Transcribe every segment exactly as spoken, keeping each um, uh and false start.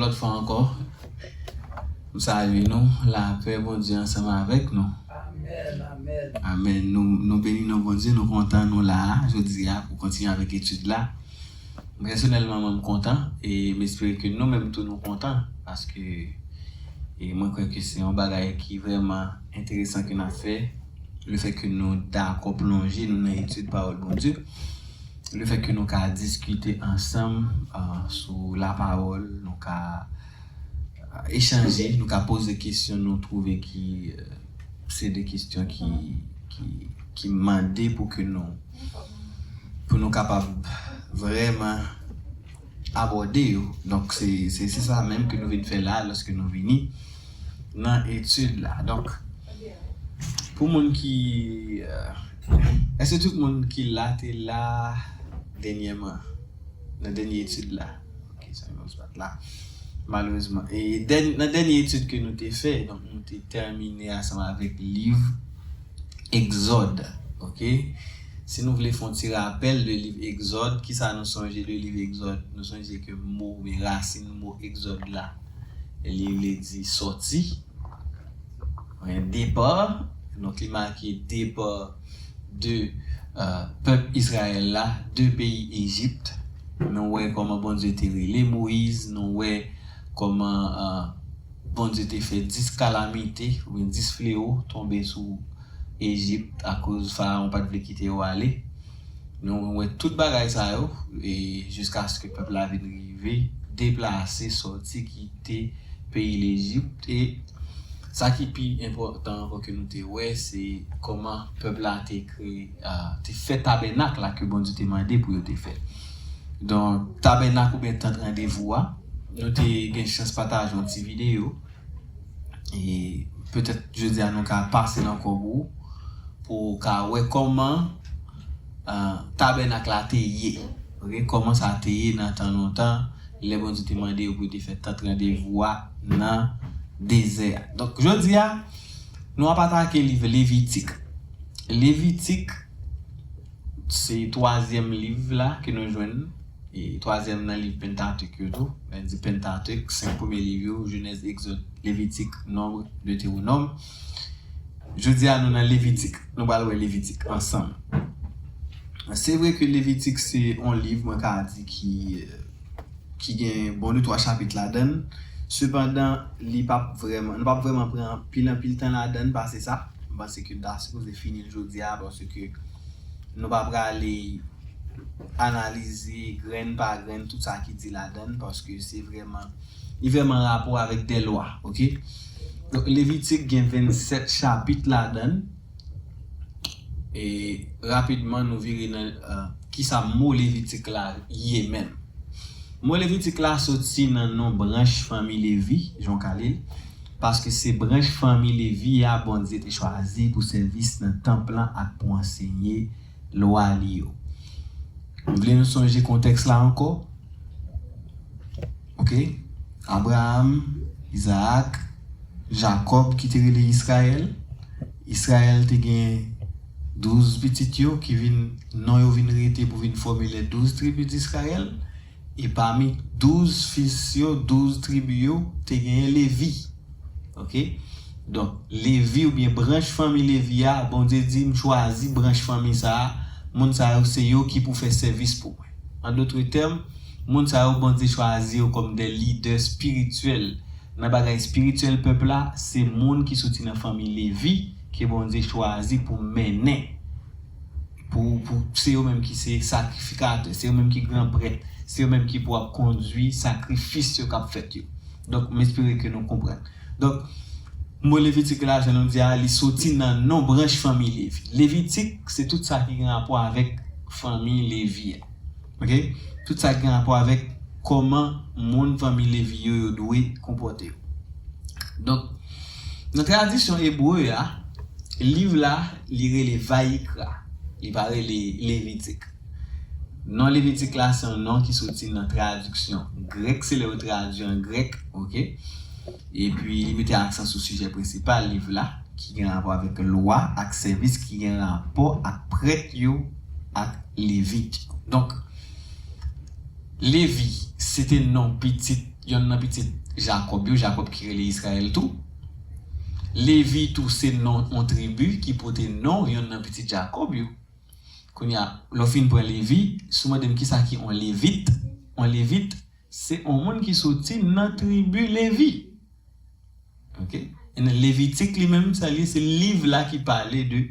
Lòt fwa ankò, m salye nou, lapè Bondye ansanm avèk nou. Amèn, amèn. Amèn. Nou, nou beni non Bondye, nou kontan nou la a jodi a pou kontinye avèk etid la. Pèsonèlman, mwen m kontan e m espere ke nou menm tou nou kontan paske e mwen kwè ke se yon bagay ki vrèman enteresan ke n ap fè. Lefèt ke nou dakò plonje nou nan etid pawòl Bondye, lefèt ke nou ka diskite ansanm uh, sou lapawòl, nou ka uh, echanje, nou ka poze kesyon nou twouve ki uh, se de kesyon ki, ki, ki mande pou ke nou pou nou kapab vrèman abòde yo. Donk, se se sa menm ke nou vin fè la lòske nou vini nan etid la. Donk, pou moun ki. Èske tout moun ki la te la dènyèman, nan dènye etid la? Ok, sa yon spot la. Malerezman. E nan dènye etid ke nou te fè, donk nou te tèmine ansanm avèk liv Egzòd. Ok? Si nou vle fè yon ti rapèl de liv Egzòd, kisa nou sonje de liv Egzòd? Nou sonje ke mo, men rasin mo Egzòd la, li vle di sòti, depa. Donk, li make depa de uh, pèp Izrayèl la de peyi Ejip. Nou wè kòman Bondye te rele Moyiz, nou wè kòman uh, Bondye te fè dis kalamite oubyen dis flewo tonbe sou Ejip akoz Farawon pa t vle kite yo ale. Nou wè tout bagay sa yo e jiskaske pèp la vin rive deplase, sòti, kite peyi Lejip. E sa ki pi enpòtan ankò ke nou te wè, se kòman pèp la te kreye, uh, te fè tabènak la ke Bondye te mande pou yo te fè. Donk, tabènak oubyen tant randevou a, nou te gen chans pataje yon ti videyo. E petèt jodi a nou ka pase l ankò pou ou, pou ou ka wè kòman uh, tabènak la te ye. Ok, kòman sa te ye nan tan lontan, lè Bondye te mande yo pou yo te fè tant randevou a nan dezè a. Donk, jodi a, nou ap atake liv Levitik. Levitik, se twazyèm liv la ke nou jwenn, e twazyèm nan liv Pentatik yo tou. Lè n di Pentatik, senk premye liv yo, Jenèz, Egzòd, Levitik, Nonb, Detewonòm. Jodi a, nou nan Levitik. Nou pral wè Levitik ansanm. Se vre ke Levitik se yon liv, mwen ka di, ki, ki gen bon de twa chapit ladan l. Sepandan, li p ap vrèman, nou p ap vrèman pran anpil, anpil tan ladan l pase sa. M panse ke n ta sipoze fini l jodi a, paske nou pa prale analize grenn pa grenn tout sa ki di ladan l, paske se vrèman, li vrèman rapò avèk de lwa, ok? Donk, Levitik gen vennsèt chapit ladan l. E rapidman, nou vire nan uh, kisa mo Levitik la ye menm. Mo Levitik la soti nan non branch fanmi Levi, jan w ka li l, paske se branch fanmi Levi a Bondye te chwazi pou sèvis nan tanp lan ak pou ansenye lwa li yo. M vle nou sonje kontèks la ankò. Ok? Abraram, Izaak, Jakòb ki te rele Izrayèl. Izrayèl te gen douz pitit yo ki vin, non yo vin rete pou vin fòme les douze tribus d'Israël. E pami douz fis yo, douz tribi yo, te genyen Levi. Ok? Donk, Levi oubyen branch fanmi Levi a, Bondye di, "M chwazi branch fanmi sa a, moun sa yo se yo ki pou fè sèvis pou mwen." An dòt tèm, moun sa yo, Bondye chwazi yo kòm de lidè espirityèl. Nan bagay espirityèl pèp la, se moun ki soti nan fanmi Levi ke Bondye chwazi pou mennen. Pou, pou, se yo menm ki se sakrifikatè, se yo menm ki gran prèt, se yo menm ki pou ap kondui sakrifis yo k ap fèt yo. Donk, m espere ke nou konprann. Donk, mo Levitik la, jan nou di a, li soti nan non branch fanmi Levi. Levitik, se tout sa ki gen rapò avèk fanmi Levi a. Ok? Tout sa ki gen rapò avèk kòman moun fanmi Levi yo, yo dwe konpòte yo. Donk, nan tradiksyon ebre a, liv la, li rele Vayikra. Li pa rele Levitik. Non Levitik la, se yon non ki soti nan tradiksyon grèk. Se lè yo tradui an grèk, ok? Epi, li mete aksan sou sijè prensipal liv la, ki gen rapò avèk lwa ak sèvis ki gen rapò ak prèt yo ak Levit yo. Donk, Levi, se te non pitit yonn nan pitit Jakòb yo, Jakòb ki rele Izrayèl tou. Levi tou se non yon tribi ki pote non yonn nan pitit Jakòb yo. Kounye a, lè w fin pran Levi, si w mande m kisa ki yon Levit, yon Levit, se yon moun ki soti nan tribi Levi. Ok? E nan Levitik li menm, sa li, se liv la ki pale de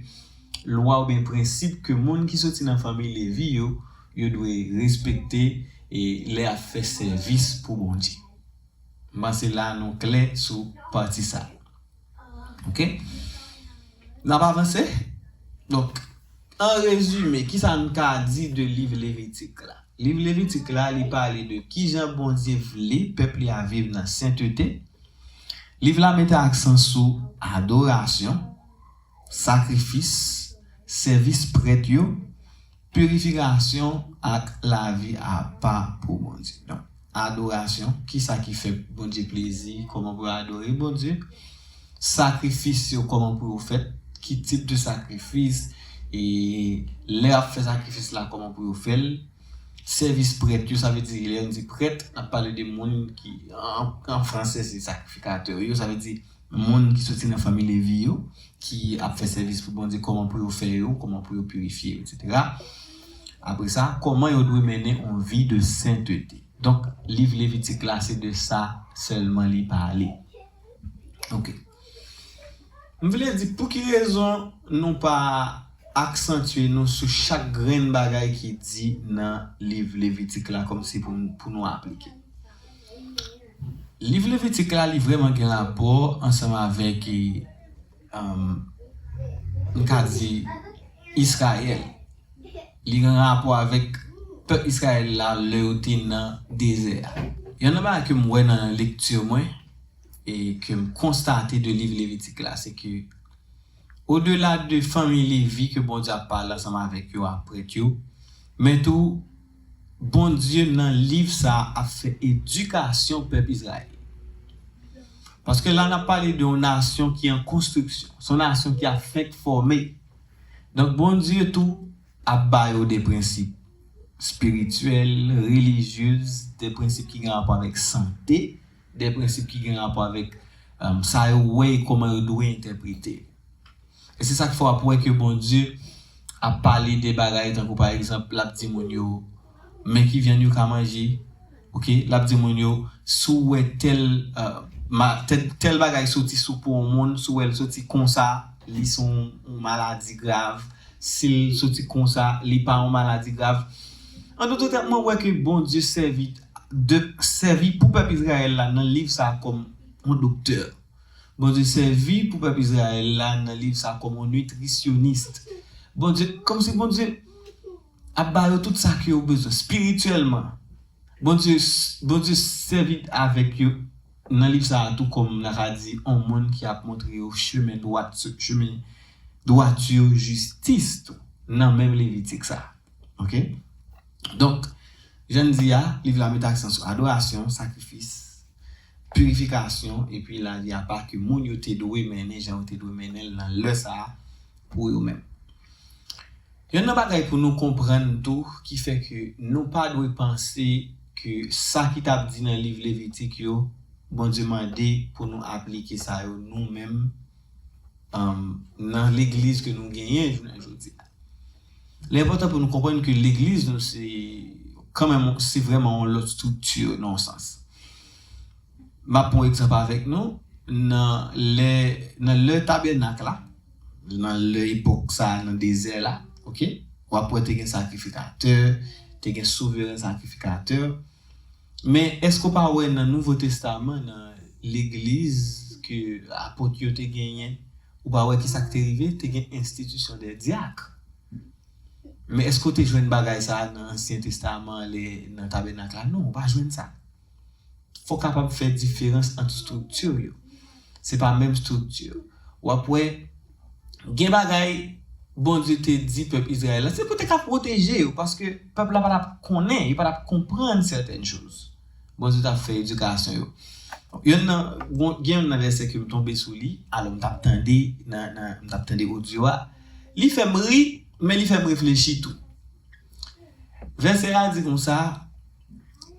lwa oubyen prensip ke moun ki soti nan fanmi Levi yo, yo dwe respekte e lè y ap fè sèvis pou Bondye. M panse la nou klè sou pati sa. Ok? N ap avanse. Donk, an rezime, kisa n ka di de liv Levitik la? Liv Levitik la, li pale de kijan Bondye vle pèp li a viv nan sentete. Liv la mete aksan sou adorasyon, sakrifis, sèvis prèt yo, pirifikasyon ak lavi apa pou Bondye. Donk, adorasyon, kisa ki fè Bondye plezi, kòman pou yo adore Bondye, sakrifis yo, kòman pou yo fèt, ki tip de sakrifis, e lè y ap fè sakrifis la, kòman pou yo fè l, sèvis prèt yo, sa vle di, lè n di prèt, n ap pale de moun ki, an, an fransè, se sakrifikatè yo, sa vle di, moun ki soti nan fanmi Levi yo, ki ap fè sèvis pou Bondye, kòman pou yo fè yo, kòman pou yo pirifye yo, etsetera. Apre sa, kòman yo dwe mennen yon vi de sentete. Donk, liv Levitik la, se de sa sèlman li pale. Ok. M vle di, pou ki rezon nou pa aksantye nou sou chak grenn bagay ki di nan liv Levitik la, kòmsi pou, pou nou aplike? Liv Levitik la, li vrèman gen rapò ansanm avèk, um, m ka di, Izrayèl. Li gen rapò avèk pèp Izrayèl la lè yo te nan dezè a. Yonn nan bagay ke m wè nan lekti mwen, e ke m konstate de liv Levitik la, se ke odela de fanmi Levi ke Bondye ap pale ansanm avèk yo, ak prèt yo, men tou, Bondye nan liv sa a ap fè edikasyon pèp Izrayèl. Paske la n ap pale de yon nasyon ki an konstriksyon, se yon nasyon ki ap fenk fòme. Donk, Bondye tou ap ba yo de prensip espirityèl, relijyez, de prensip ki gen rapò avèk sante, de prensip ki gen rapò avèk, um, sa yo wè e kòman yo dwe entèprete. E se sa k fè w ap wè ke Bondye ap pale de bagay tankou, pa egzanp, l ap di moun yo, men ki vyann yo ka manje, ok? L ap di moun yo, si w wè tèl, uh, ma-, tèl, tèl bagay soti sou po yon moun, si w wè l soti konsa, li se yon, yon maladi grav. Si l soti konsa, li pa yon maladi grav. An tout eta, mwen wè ke Bondye sèvi de, sèvi pou pèp Izrayèl la nan liv sa a kòm yon doktè. Bondye sèvi pou pèp Izrayèl la nan liv sa a kòm yon nitrisyonis. Bondye, kòmsi Bondye ap ba yo tout sa ke yo bezwen espirityèlman. Bondye, Bondye sèvi avèk yo nan liv sa a tou kòm, n a ka di, yon moun ki ap montre yo chemen dwat, chemen dwat yo, jistis tou, nan menm Levitik sa a. Ok? Donk, jan n di a, liv la mete aksan sou adorasyon, sakrifis, pirifikasyon, epi lavi apa ke moun yo te dwe mennen, jan yo te dwe mennen l nan lè sa a pou yo menm. Yonn nan bagay pou nou konprann tou, ki fè ke nou pa dwe panse ke sa ki t ap di nan liv Levitik yo, Bondye mande pou nou aplike sa yo nou menm, um, nan legliz ke nou genyen jounen jodi a. Li enpòtan pou nou konprann ke legliz nou se kanmenm, se vrèman yon lòt estrikti nan yon sans. M ap pran yon egzanp avèk nou, nan lè, nan lè tabènak la, nan lè epòk sa a, nan dezè la, ok? W ap wè te gen sakrifikatè, te gen souveren sakrifikatè. Men èske w pa wè nan Nouvo Testaman, nan legliz ke apot yo te genyen, ou pa wè ki sa k te rive? Te gen enstitisyon de dyak. Men èske w te jwenn bagay sa a nan Ansyen Testaman, lè, nan tabènak la? Non, ou pa jwenn sa. Fò w kapab fè diferans ant estrikti yo. Se pa menm estrikti. W ap wè, gen bagay Bondye te di pèp Izrayèl la, se pou te ka pwoteje yo, paske pèp la pa t ap konnen, yo pa t ap konprann sètèn choz. Bondye t ap fè edikasyon yo. Yonn nan, bon, gen yonn nan vèsè ke m tonbe sou li, alò m t ap tande nan, nan, m t ap tande odyo a. Li fè m ri, men li fè m reflechi tou. Vèsè a di konsa,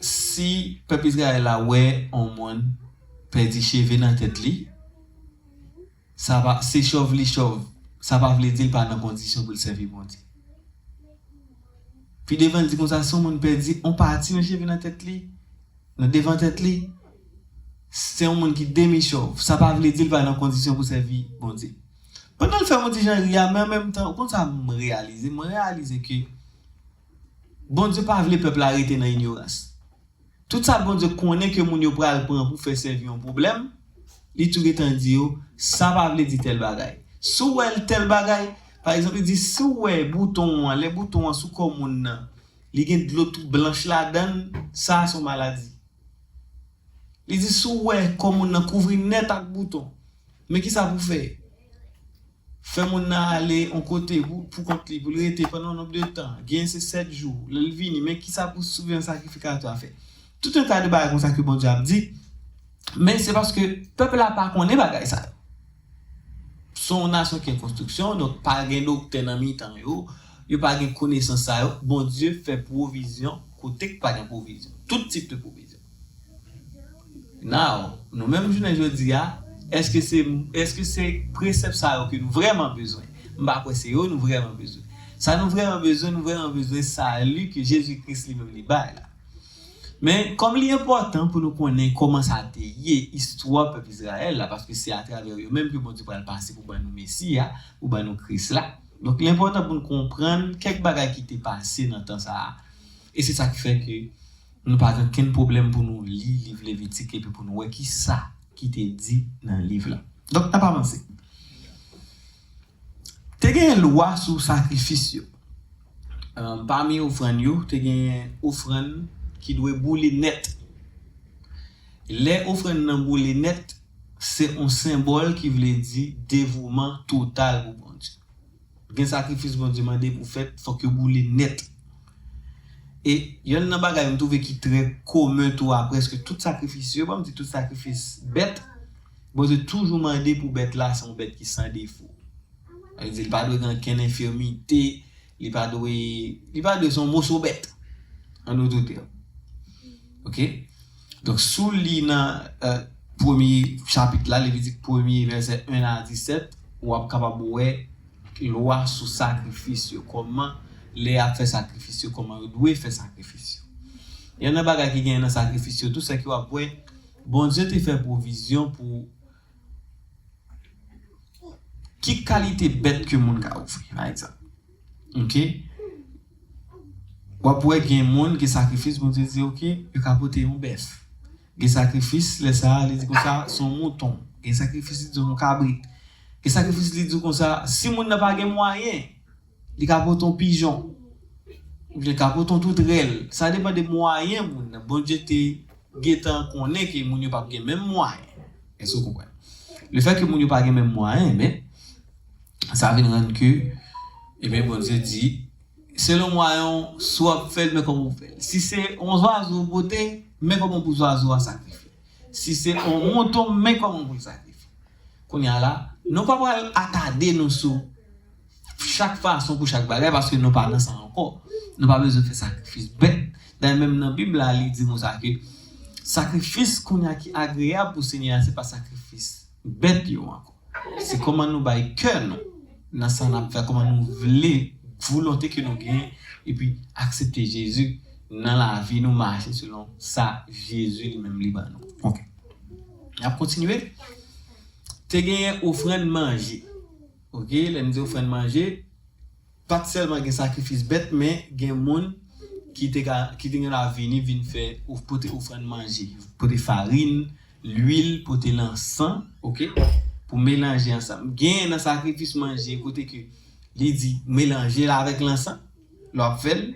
Si pèp Izrayèl la wè yon moun pèdi cheve nan tèt li, sa pa, se chòv li chòv, sa pa vle di l pa nan kondisyon pou l sèvi Bondye. Pi devan, l di konsa, si yon moun pèdi yon pati nan cheve nan tèt li, nan devan tèt li, se yon moun ki demi chòv. Sa pa vle di l pa nan kondisyon pou sèvi Bondye. Pandan l fè m yon ti jan ri a, men an menm tan, ou konn sa m reyalize? Mwen reyalize ke Bondye pa vle pèp la rete nan inyorans. Tout sa Bondye konnen ke moun yo pral pran pou fè sèvi yon pwoblèm, li tou gentan di yo, sa pa vle di tèl bagay. Si w wè l tèl bagay, pa egzanp, li di, si w wè bouton an, lè bouton an sou kò moun nan, li gen dlo tou blanch ladan l, sa a se yon maladi. Li di, si w wè kò moun nan kouvri nèt ak bouton, men ki sa pou fè? Fè moun nan ale yon kote pou, pou kont li, pou l rete pandan yon nonb de tan. Genyen se sèt jou. Lè l vini, men ki sa pou souvren sakrifikato a fè? Tout yon ta de bagay konsa ke Bondye ap di. Men se paske pèp la pa konnen bagay sa yo. Se yon nasyon ki an konstriksyon, donk pa gen doktè nan mitan yo. Yo pa gen konesans sa yo. Bondye fè pwovizyon kote k pa gen pwovizyon. Tout tip de pwovizyon. Now, nou menm jounen jodi a, èske se, èske se presèp sa yo ke nou vrèman bezwen? M pa kwè se yo nou vrèman bezwen. Sa nou vrèman bezwen, nou vrèman bezwen sali ke Jezi Kris li menm li bay la. Men, kòm li enpòtan pou nou konnen kòman sa te ye, istwa pèp Izrayèl la, paske se atravè yo menm ke Bondye pral pase pou ban nou Mesi a, pou ban nou Kris la. Donk, li enpòtan pou nou konprann kèk bagay ki te pase nan tan sa a. E se sa k fè ke nou pa gen okenn pwoblèm pou nou li liv Levitik epi pou nou wè ki sa ki te di nan liv la. Donk, n ap avanse. Te gen lwa sou sakrifis yo. Pami ofrann yo, te gen ofrann ki dwe boule nèt. Lè ofrann nan boule nèt, se yon senbòl ki vle di devouman total pou Bondye. Gen sakrifis Bondye mande pou fèt, fòk yo boule nèt. E yonn nan bagay m twouve ki trè komen tou a prèske tout sakrifis yo, ban m di tout sakrifis bèt, Bondye toujou mande pou bèt la se yon bèt ki san defo. Sa vle di, li pa dwe gen okenn enfimite, li pa dwe, li pa dwe se yon moso bèt. An doto tèm. Oke? Donk, si w li nan premye chapit la, Levitik premye, vèsè en a disèt, w ap kapab wè lwa sou sakrifis yo, kòman lè y ap fè sakrifis yo, kòman yo dwe fè sakrifis yo. Yonn nan bagay ki genyen nan sakrifis yo tou, se ke w ap wè Bondye te fè pwovizyon pou ki kalite bèt ke moun ka ofri, pa egzanp. Oke? W ap wè gen moun gen sakrifis, Bondye di, oke, yo ka pote yon bèf. Gen sakrifis, lè sa a, li di konsa, se yon mouton. Gen sakrifis, li di yon kabrit. Gen sakrifis, li di konsa, si moun nan pa gen mwayen, li ka pote yon pijon. Oubyen li ka pote yon toutrèl. Sa depann de mwayen moun nan. Bondye te gentan konnen ke moun yo p ap gen menm mwayen. Èske w konprann? Lefètke moun yo pa gen menm mwayen, men, sa vin rann ke, ebyen, Bondye di, selon mwayen w, si w ap fè l, men kòman w fè l. Si se yon zwazo w pote, men kòman pou zwazo a sakrifye. Si se yon mouton, men kòman pou l sakrifye. Kounye a la, nou pa pral atade nou sou chak fason pou chak bagay, paske nou pa nan sa ankò. Nou pa bezwen fè sakrifis bèt. Dayè, menm nan Bib la, li di nou sa ke sakrifis kounye a ki agreyab pou Senyè a, se pa sakrifis bèt yo ankò. Se kòman nou bay kè nou nan sa n ap fè, kòman nou vle, volonte ke nou genyen, epi aksepte Jezi nan lavi nou, mache selon sa Jezi li menm li ban nou. Oke. N ap kontinye. Te genyen ofrann manje. Oke, lè m di ofrann manje, pa t sèlman gen sakrifis bèt, men gen moun ki te ka, ki te gen dwa vini, vin fè, of-, pote ofrann manje, pote farin, lwil, pote lansan, oke, pou melanje ansanm. Gen nan sakrifis manje, kote ke li di melanje l avèk lansan, lè w ap fè l,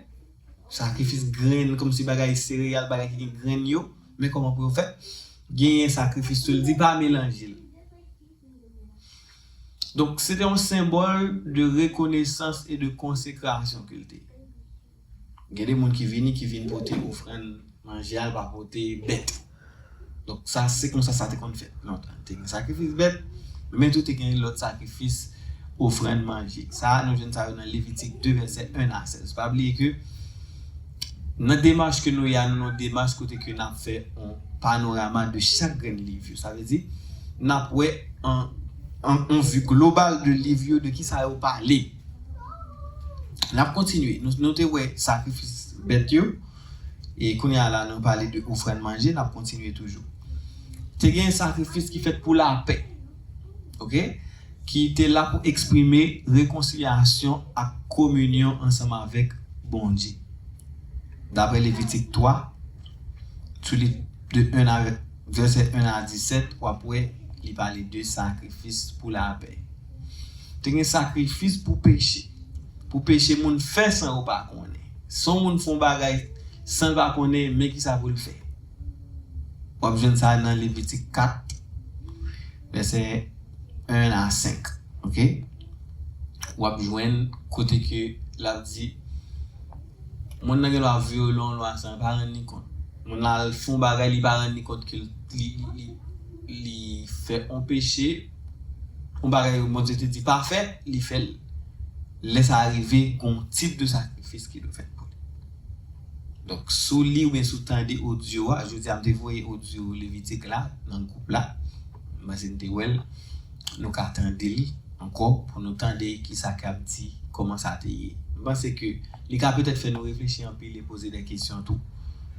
sakrifis grenn, kòmsi bagay sereyal, bagay ki gen grenn yo, men kòman pou yo fè. Genyen sakrifis tou, li di pa melanje l. Donk, se te yon senbòl de rekonesans e de konsekrasyon ke l te ye. Gen de moun ki vini, ki vin pote ofrann manje a, l pa pote bèt. Donk, sa, se konsa sa te konn fèt lontan. Te gen sakrifis bèt, men tou te gen lòt sakrifis ofrann manje. Sa a, nou jwenn sa yo nan Levitik de, vèsè en a sèz. Pa bliye ke Nan demach ke nou ye a, nou nan yon demach kote ke n ap fè yon panorama de chak grenn liv yo. Sa vle di, n ap wè an, an, yon vi global de liv yo, de ki sa yo pale. N ap kontinye. Nou, nou te wè sakrifis bèt yo. E kounye a la, nou pale de ofrann manje, n ap kontinye toujou. Te gen sakrifis ki fèt pou lapè. Oke? Ki te la pou eksprime rekonsilyasyon ak kominyon ansanm avèk Bondye. Daprè Levitik twa, sou li de un a, vèsè un a disèt, w ap wè li pale de sakrifis pou lapè. Te gen sakrifis pou peche. Pou peche moun fè san yo pa konnen. Si yon moun fè yon bagay san l pa konnen, men ki sa pou l fè. W ap jwenn sa nan Levitik kat, vèsè un a senk. Oke? W ap jwenn kote ke l ap di, moun nan gen dwa vyole yon lwa san l pa rann li kont. Moun nan al fè yon bagay, li pa rann li kont ke li, li, li, li fè yon peche, yon bagay Bondye te di pa fè, li fè l. Lè sa rive, gon tip de sakrifis ki dwe fèt pou li. Donk, si w li oubyen si w tande odyo a, jodi a m te voye odyo Levitik la nan gwoup la. M panse n te wè l. Nou ka tande l ankò pou nou tande ki sa k ap di, kòman sa te ye. M panse ke li ka petèt fè nou reflechi anpil e poze de kesyon tou.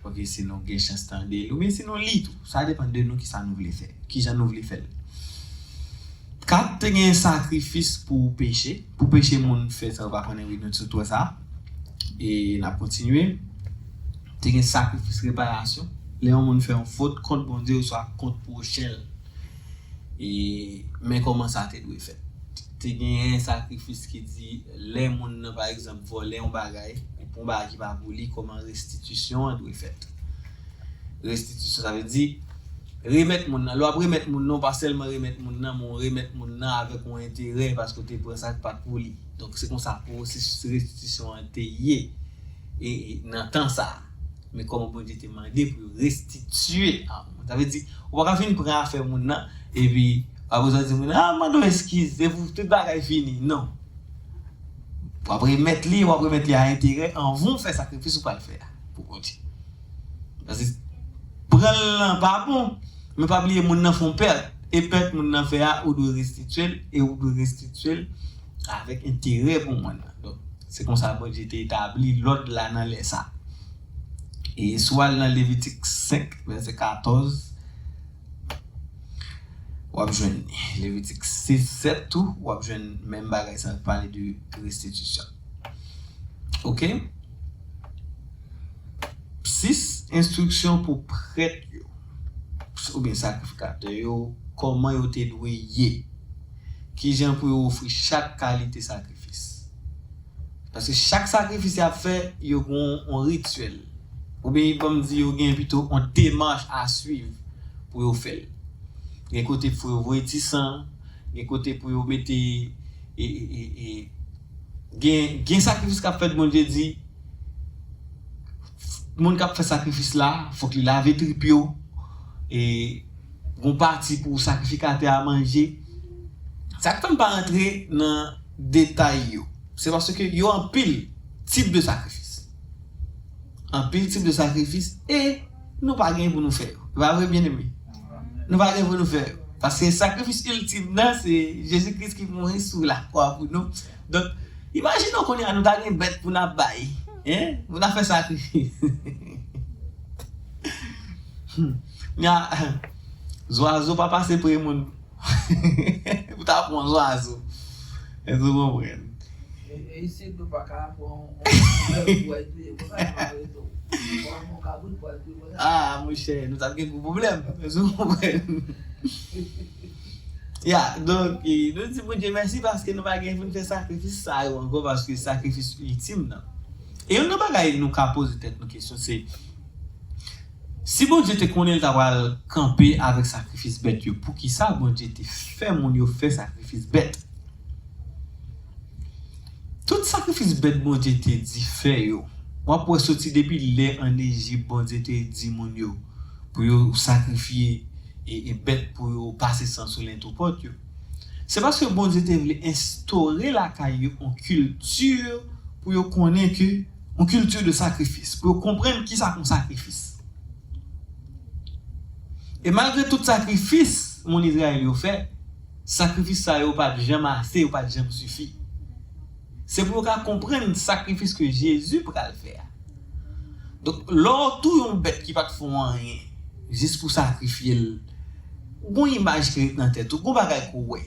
Paske si nou gen chans tande l, oubyen si nou li tou, sa depann de nou ki sa nou vle fè, ki jan nou vle fè l. Kat, te gen sakrifis pou peche. Pou peche moun fè sa yo pa konnen, wi, nou sot wè sa. E n ap kontinye. Te gen sakrifis reparasyon. Lè yon moun fè yon fot kont Bondye oswa kont pwochen l. E, men kòman sa te dwe fèt. Te genyen sakrifis ki di, lè moun nan, pa egzanp, vòlè yon bagay, li pran yon bagay ki pa pou li, kòman restitisyon an dwe fèt. Restitisyon, sa vle di, remèt moun nan. Lè w ap remèt moun nan, w pa sèlman remèt moun nan, men w remèt moun nan avèk yon enterè, paske w te pran sa k pa t pou li. Donk, se konsa pwosesis restitisyon an te ye, e, e, nan tan sa a. Men kòman Bondye te mande pou yo restitye a moun. Sa vle di, ou pa ka vin pran afè moun nan, epi, apre sa, di moun nan, a, mande w eskiz, epi tout bagay fini. Non. W ap remèt li, w ap remèt li a enterè, anvan w fè sakrifis ou pral fè a pou Bondye. Paske pran l lan pa bon, men pa bliye moun nan fè yon pèt. E pèt moun nan fè a, ou dwe restitye l, e ou dwe restitye l avèk enterè pou moun nan. Donk, se konsa Bondye te etabli lòd la nan lè sa. E si w al nan Levitik senk, vèsè katòz, w ap jwenn li. Levitik sis, sèt tou, w ap jwenn menm bagay sa, pale de restitisyon. Oke? Sis, enstriksyon pou prèt yo, oubyen sakrifikatè yo, kòman yo te dwe ye, kijan pou yo ofri chak kalite sakrifis. Paske chak sakrifis y ap fè, yo gen yon rityèl. Oubyen, ban m di, yo gen pito yon demach a swiv pou yo fè l. Gen kote pou yo voye ti san, gen kote pou yo mete, e, e, e, e, gen, gen sakrifis k ap fèt, Bondye di, moun k ap fè sakrifis la, fòk li lave trip yo, e, gon pati pou sakrifikatè a manje. Sa k fè m pa rantre nan detay yo, se paske yo anpil tip de sakrifis. Anpil tip de sakrifis, e nou pa gen pou nou fè yo. E pa vre, byeneme? Nou pa gen pou nou fè yo. Paske sakrifis iltim nan, se Jezi Kris ki mouri sou lakwa pou nou. Donk, imajine w kounye a, nou ta gen bèt pou n ap bay. Hein? Pou n ap fè sakrifis. Nya, zwazo pa pase pre moun. Ou ta pran zwazo. Èske w konprann? E, e isit, nou pa ka pran yon, yon, yon bèf pou al touye konsa, nou pa rezo. Pran yon kabrit pou al touye konsa. Ah, monchè, nou t ap gen gwo pwoblèm. Èske w konprann? Ya, donk, e, nou di Bondye mèsi paske nou pa gen pou n fè sakrifis sa yo ankò, paske sakrifis iltim nan. E youn nan bagay nou ka poze tèt nou kesyon, se, si Bondye te konnen l ta pral kanpe avèk sakrifis bèt yo, poukisa Bondye te fè moun yo fè sakrifis bèt? Tout sakrifis bèt Bondye te di fè yo, w ap wè soti depi lè ann Ejip, Bondye te di moun yo pou yo sakrifye e, e bèt pou yo pase san sou lentwo pòt yo. Se paske Bondye te vle enstore lakay yo yon kilti pou yo konnen ke Yon kilti de sakrifis, pou yo konprann kisa k yon sakrifis. E malgre tout sakrifis moun Izrayèl yo fè, sakrifis sa yo pa t janm ase, yo pa t janm sifi. Se pou yo ka konprann sakrifis ke Jezi pral fè a. Donk, lè w touye yon bèt ki pa t fè w anyen, jis pou sakrifye l, gon imaj ki ret nan tèt ou, gon bagay ke w wè.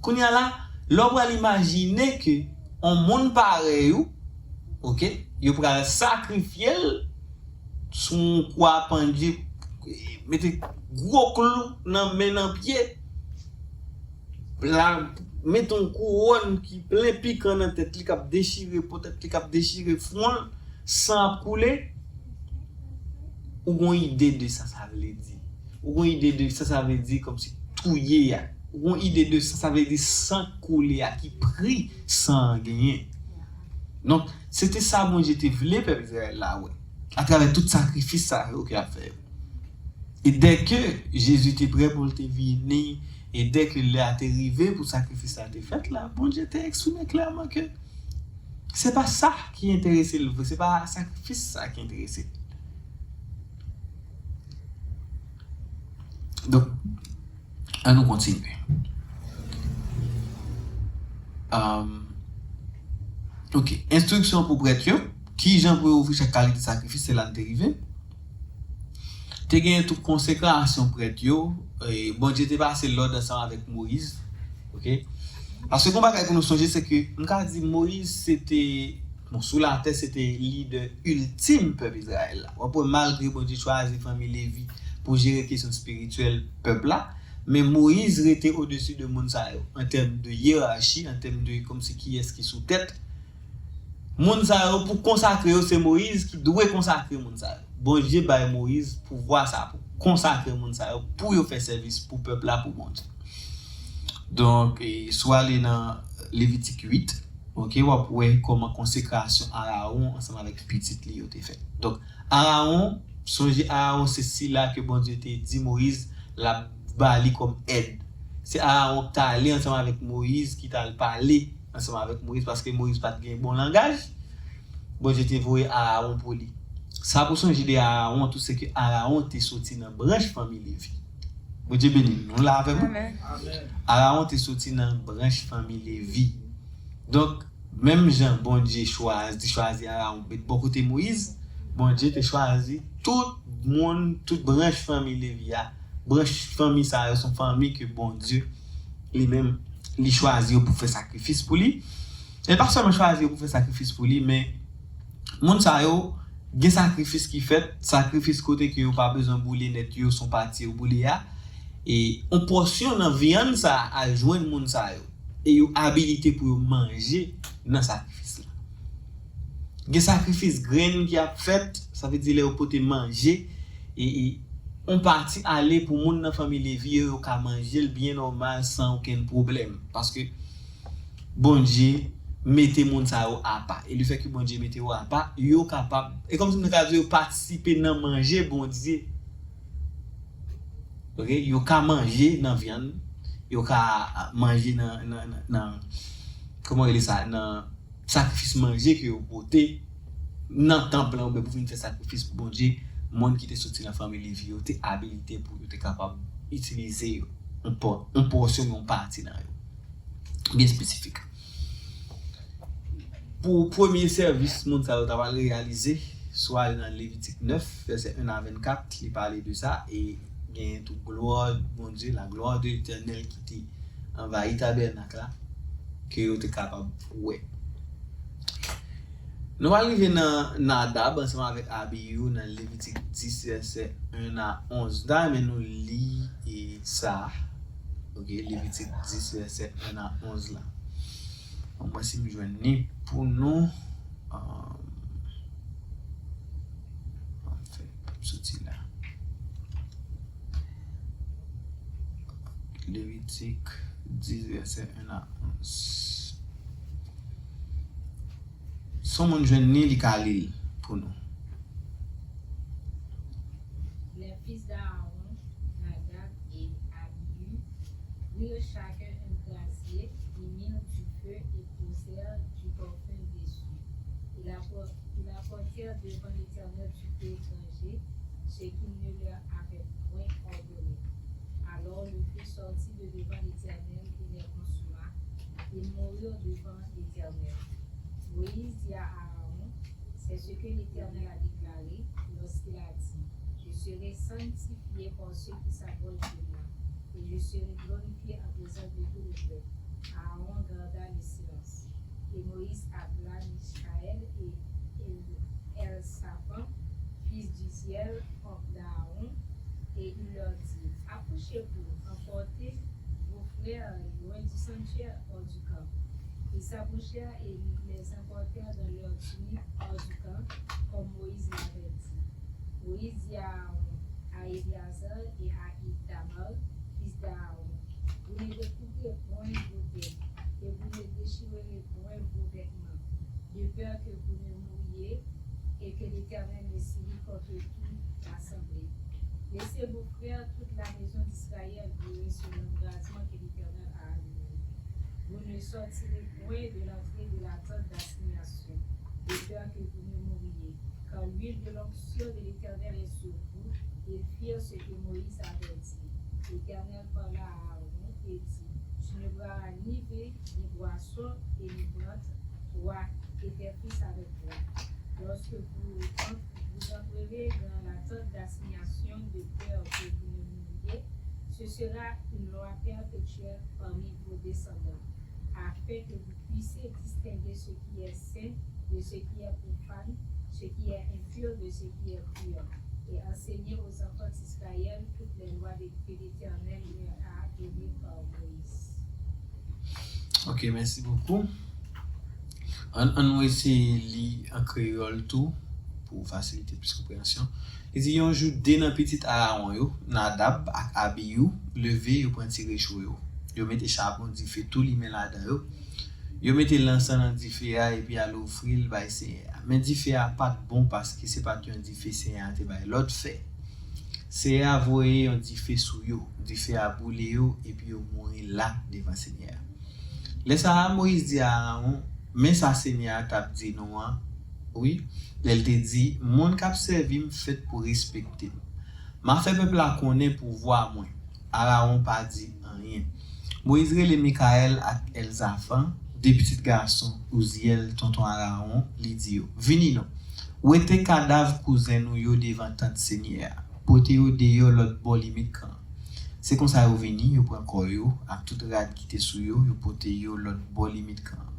Kounye a la, lè w pral imajine ke yon moun parèy ou, oke, yo pral sakrifye l sou yon kwa pandye, mete gwo klou nan men, nan pye, la, mete yon kouwòn ki plen pikan nan tèt li, k ap dechire po tèt li, k ap dechire fwon l, san ap koule, ou gon ide de sa sa vle di. Ou gon ide de sa sa vle di kòmsi touye a. Ou gon ide de sa sa vle di san koule a, ki pri san an genyen. Donk, se te sa Bondye te vle pèp Izrayèl la wè, atravè tout sakrifis sa yo ke y ap fè yo. E dèke Jezi te prè pou l te vini, e dèke lè a te rive pou sakrifis la te fèt la, Bondye te eksprime klèman ke se pa sa ki enterese l vre, se pa sakrifis sa ki enterese l. Donk, ann nou kontinye. Um, ok, enstriksyon pou prèt yo. Ki jan pou yo ofri chak kalite sakrifis, se la n te rive. Te genyen tou konsekrasyon prèt yo. E Bondye te pase lòd ansanm avèk Moyiz. Ok? Paske gon bagay pou nou sonje, se ke m ka di Moyiz se te, bon, sou latè, se te lidè iltim pèp Izrayèl la. W ap wè, malgre Bondye chwazi fanmi Levi pou jere kesyon espirityèl pèp la, men Moyiz rete odesi de moun sa yo, an tèm de yerachi, an tèm de kòmsi kiyès ki sou tèt. Moun sa yo, pou konsakre yo, se Moyiz ki dwe konsakre moun sa yo. Bondye bay Moyiz pouvwa sa pou konsakre moun sa yo, pou yo fè sèvis pou pèp la, pou Bondye. Donk, e, si w ale nan Levitik uit, ok, w ap wè kòman konsekrasyon Arawon ansanm avèk pitit li yo te fèt. Donk, Arawon, sonje Arawon se sila ke Bondye te di Moyiz l ap ba li kòm èd. Se Arawon ki t ale ansanm avèk Moyiz, ki t al pale ansanm avèk Moyiz, paske Moyiz pa t gen bon langaj. Bondye te voye Arawon pou li. Sa pou sonje de Arawon tou, se ke Arawon te soti nan branch fanmi Levi. Bondye beni nou. Nou la avè m? Amèn. Arawon te soti nan branch fanmi Levi. Donk, menm jan Bondye chwazi, chwazi Arawon pou met bò kote Moyiz, Bondye te chwazi tout moun, tout branch fanmi Levi a. Branch fanmi sa yo, se yon fanmi ke Bondye, li menm, li chwazi yo pou fè sakrifis pou li. E pa sèlman chwazi yo pou fè sakrifis pou li, men moun sa yo, gen sakrifis ki fèt, sakrifis kote ke yo pa bezwen boule nèt yo, se yon pati yo boule a. E yon pòsyon nan vyann sa a al jwenn moun sa yo. E yo abilite pou yo manje nan sakrifis la. Gen sakrifis grenn ki ap fèt, sa vle di lè yo pote manje, e, e yon pati ale pou moun nan fanmi Levi yo, yo ka manje l byen nòmal, san okenn pwoblèm. Paske Bondye mete moun sa yo apa. E lefètke Bondye mete yo apa, yo kapab, e kòmsi nou ka di yo patisipe nan manje Bondye. Ok? Yo ka manje nan vyann, yo ka manje nan, nan, nan, nan, kòman rele sa, nan sakrifis manje ke yo pote nan tanp lan, oubyen pou vin fè sakrifis pou Bondye, moun ki te soti nan fanmi Levi yo te abilite pou yo te kapab itilize yo, yon pò-, yon pòsyon, yon pati nan yo. Byen espesifik. Pou premye sèvis moun sa yo ta pral reyalize, si w ale nan Levitik nèf, vèsè en a vennkat, li pale de sa, e genyen tou glwa Bondye, la gloire de l'Éternel ki te anvayi tabènak la, ke yo te kapab wè. Nou pral rive nan Nadab ansanm avèk Abiyou nan Levitik dis, vèsè en a onz. M ta renmen nou li, e, sa. Ok, Levitik dis, vèsè en a onz la. Bon, mwen si m jwenn li pou nou. Um, anfen, soti la. Levitik dis, vèsè en a onz. Si yon moun jwenn li, li ka li l pou nou. Les fils d'Aaron, Nadab et Abihu, prirent chacun un brasier, y mirent du feu et posèrent du parfum dessus. Il appor-, il Apportèrent devant l'Éternel toutes les grains, ce qu'il ne leur avait point ordonné. Alors le feu sortit de devant l'Éternel et les consuma, ils moururent devant l'Éternel. Moïse dit à Aaron, c'est ce que l'Éternel a déclaré lorsqu'il a dit, je serai sanctifié par ceux qui s'approchent de moi, et je serai glorifié en présence de tout le peuple. Aaron garda le silence. Et Moïse appela Michaël et Elzaphan, fils d'Uziel, oncle d'Aaron, et il leur dit, approchez-vous, emportez vos frères loin du sanctuaire hors du camp. Ils s'approchèrent et les emportèrent dans leurs tuniques hors du camp, comme Moïse l'avait dit. Moïse dit à Aaron, à Éléazar et à Ithamar, fils d'Aaron, vous ne découvrez point vos dettes, et vous ne déchirerez point vos vêtements, de peur que vous ne mouriez, et que l'Éternel ne s'irrite contre toute l'assemblée. Laissez vos frères, toute la maison d'Israël, veiller sur l'embrasement que l'Éternel a allumé. Vous ne sortirez point de l'entrée de la tente d'assignation, de peur que vous ne mouriez, car l'huile de l'onction de l'Éternel est sur vous. Ils firent ce que Moïse avait dit. L'Éternel parla à Aaron et dit, tu ne boiras ni vin, ni boisson, et ni plante, toi et tes fils avec toi. Lorsque vous, ent- vous entrerez dans la tente d'assignation, de peur que vous ne mouriez, ce sera une loi perpétuelle parmi vos descendants, afin que vous puissiez distinguer ce qui est saint de ce qui est profane, ce qui est impur de ce qui est pur, et enseigner aux enfants d'Israël toutes les lois de- que l'Éternel leur a données par Moïse. Ok, mèsi bokou. Ann, ann nou eseye li an kreyòl tou, pou fasilite plis konpreyansyon. Li di, yon jou, de nan pitit Arawon yo, Nadab ak Abiyou, leve, yo pran ti recho yo. Yo mete charbon dife tou limen ladan yo. Yo mete lansan nan dife a epi al ofri l bay Senyè a. Men dife a pa t bon paske se pa t yon dife Senyè a te bay lòd fè. Senyè a voye yon dife sou yo, dife a boule yo epi yo mouri la devan Senyè a. Lè sa a, Moyiz di Arawon, men sa Senyè a t ap di nou an, wi, lè l te di, moun k ap sèvi m fèt pou respekte m. M a fè pèp la konnen pouvwa mwen. Arawon pa di anyen. Moyiz rele Mikayèl ak Èlzafan, de pitit gason Ouziyèl, tonton Arawon, li di yo, vini non, wete kadav kouzen nou yo devan tant Senyè a, pote yo deyò lòt bò limit kan an. Se konsa yo vini, yo pran kò yo, ak tout rad ki te sou yo, yo pote yo lòt bò limit kan an.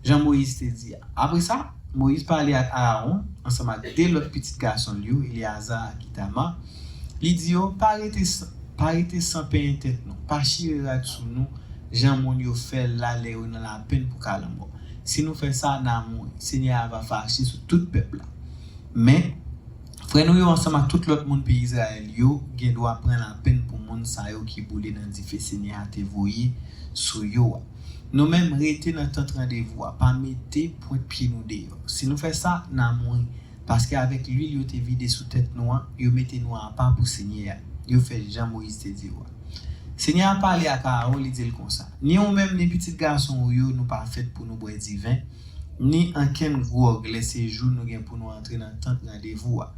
Jan Moyiz te di a. Apre sa, Moyiz pale ak Arawon, ansanm ak de lòt pitit gason l yo, Eleyaza ak Itama. Li di yo, pa rete san, pa rete san penyen tèt nou, pa chire rad sou nou, jan moun yo fè l la lè yo nan lapenn pou ka lanmò. Si nou fè sa, n a mouri. Senyè a va fache sou tout pèp la. Men, frè nou yo ansanm ak tout lòt moun peyi Izrayèl yo gen dwa pran lapenn pou moun sa yo ki boule nan dife Senyè a te voye sou yo a. Nou menm, rete nan tant randevou a, pa mete pwent pye nou deyò. Si nou fè sa, n a mouri, paske avèk luil yo te vide sou tèt nou an, yo mete nou apa pou Senyè a. Yo fè jan Moyiz te di yo a. Senyè a pale ak Arawon, li di l konsa, ni ou menm, ni pitit gason ou yo, nou pa fèt pou nou bwè diven, ni ankenn gwòg lè se jou nou gen pou nou antre nan tant randevou a.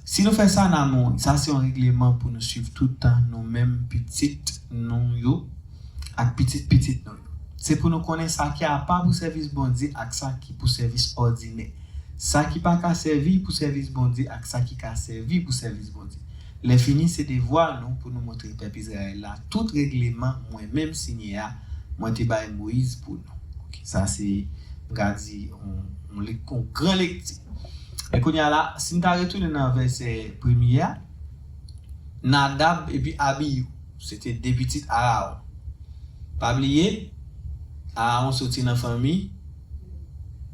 Si nou fè sa, n a mouri. Sa se yon regleman pou nou swiv tout tan, nou menm, pitit nou yo, ak pitit pitit nou yo. Se pou nou konnen sa ki apa pou sèvis Bondye ak sa ki pou sèvis òdinè. Sa ki pa ka sèvi pou sèvis Bondye ak sa ki ka sèvi pou sèvis Bondye. Lèfini, se devwa nou pou nou montre pèp Izrayèl la tout regleman mwen menm, Senyè a, mwen te bay Moyiz pou nou. Ok, sa se, m ka di, yon, yon lek-, yon gran lekti. Men kounye a la, si n ta retounen nan vèsè premye a, Nadab epi Abiyou, se te de pitit Arawon. Pa bliye, Arawon soti nan fanmi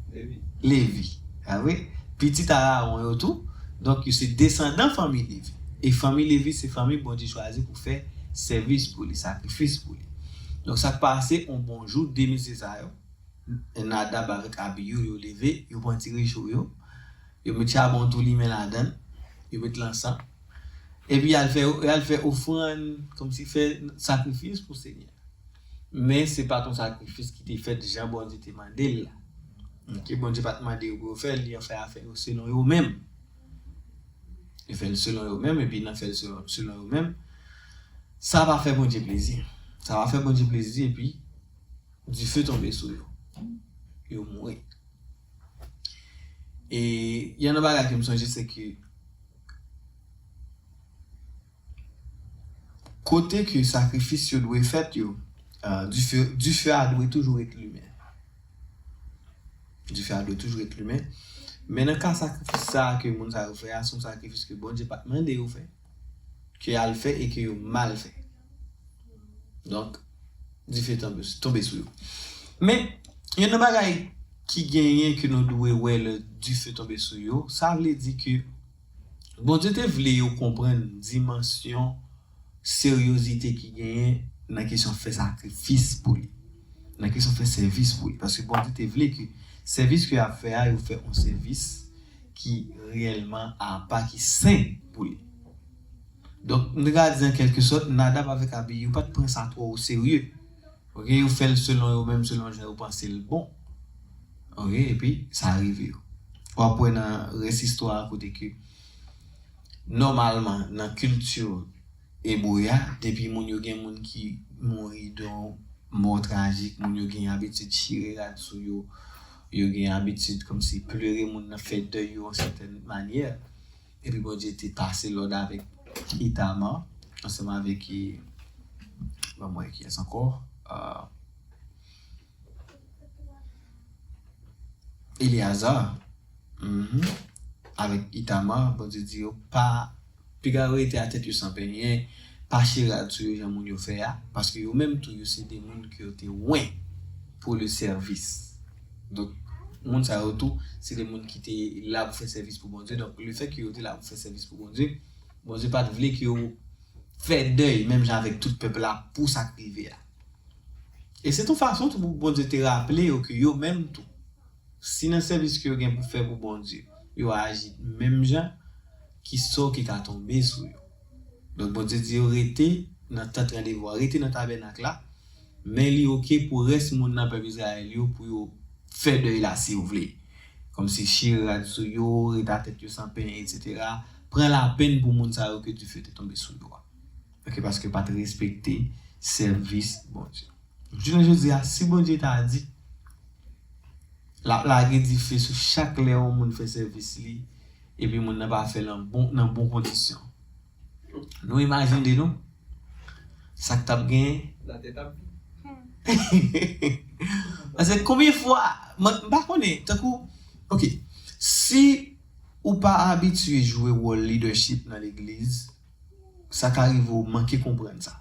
Levi. Levi. A vre? Pitit Arawon yo tou. Donk, yo se desandan fanmi Levi. E fanmi Levi se fanmi Bondye chwazi pou fè sèvis pou li, sakrifis pou li. Donk, sa k pase, yon bon jou, de mesye sa yo, Nadab avèk Abiyou, yo leve, yo pran ti recho yo, yo met chabon tou limen ladan l, yo met lansan. Epi y al fè, y al fè ofrann, kòmsi fè sakrifis pou Senyè a. Men se pa t yon sakrifis ki te fèt jan Bondye te mande l la. Ok, Bondye pa t mande yo pou yo fè l, yo fè afè yo selon yo menm. Yo fè l selon yo menm, epi nan fè l selon, selon yo menm, sa pa fè Bondye plezi. Sa pa fè Bondye plezi, epi dife tonbe sou yo. Yo mouri. E yon nan bagay ke m sonje, se ke kote ke sakrifis yo dwe fèt yo, euh, dife, dife a dwe toujou ret limen. Dife a dwe toujou ret limen. Men nan ka sakrifis sa a ke moun sa yo fè a, se yon sakrifis ke Bondye pa t mande yo fè, ke y al fè e ke yo mal fè. Donk, dife tonbe, tonbe sou yo. Men, yon nan bagay ki genyen ke nou dwe wè lè dife tonbe sou yo, sa vle di ke Bondye te vle yo konprann dimansyon seryozite ki genyen nan kesyon fè sakrifis pou li, nan kesyon fè sèvis pou li. Paske Bondye te vle ke sèvis ke y ap fè a, yo fè yon sèvis ki reyèlman apa, ki sen pou li. Donk, nou ka di an kèlke sòt, Nadab avèk Abihu pa t pran sa twò oserye. Ok, yo fè l selon yo menm, selon jan yo panse l bon. Ok, epi sa rive yo. W ap wè nan rès istwa a kote ke, nòmalman, nan kilti ebre a, depi moun yo gen moun ki mouri de yon mò trajik, moun yo gen abitid chire rad sou yo, yo gen abitid kòmsi plere moun nan, fè dèy yo yon sètèn manyè. Epi Bondye te pase lòd avèk Itamar, ansanm avèk, e, ban mwen kiyès ankò? Ah, Eleazar. Mhm. Avèk Itamar, Bondye di yo, pa, piga yo rete a tèt yo san penyen, pa chire rad sou yo jan moun yo fè a, paske yo menm tou, yo se de moun ke yo te wen pou le sèvis. Donk, moun sa yo tou, se de moun ki te la pou fè sèvis pou Bondye. Donk, lefètke yo te la pou fè sèvis pou Bondye, Bondye pa t vle ke yo fè dèy, menm jan avèk tout pèp la, pou sa k rive a. E se yon fason tou pou Bondye te raple yo ke yo menm tou, si nan sèvis ke yo gen pou fè pou Bondye, yo aji menm jan, ki sò ki ka tonbe sou yo. Donk, Bondye di yo rete nan tant randevou a, rete nan tabènak la, men li oke pou rès moun nan pèp Izrayèl yo, pou yo fè dèy la si yo vle. Kòmsi chire rad sou yo, rete a tèt yo san penyen, etsetera. Pran lapenn pou moun sa yo ke dife te tonbe sou yo a. Ok, paske yo pa t respekte sèvis Bondye. Jounen jodi a, si Bondye ta di l ap lage dife sou chak lè yon moun fè sèvis li, epi moun nan pa fè l nan bon, nan bon kondisyon, nou imajine nou sa k t ap genyen? Latè t ap. Paske konbyen fwa, mwen, m pa konnen, tankou, ok, si ou pa abitye jwe wòl leadership nan legliz, sa ka rive w manke konprann sa.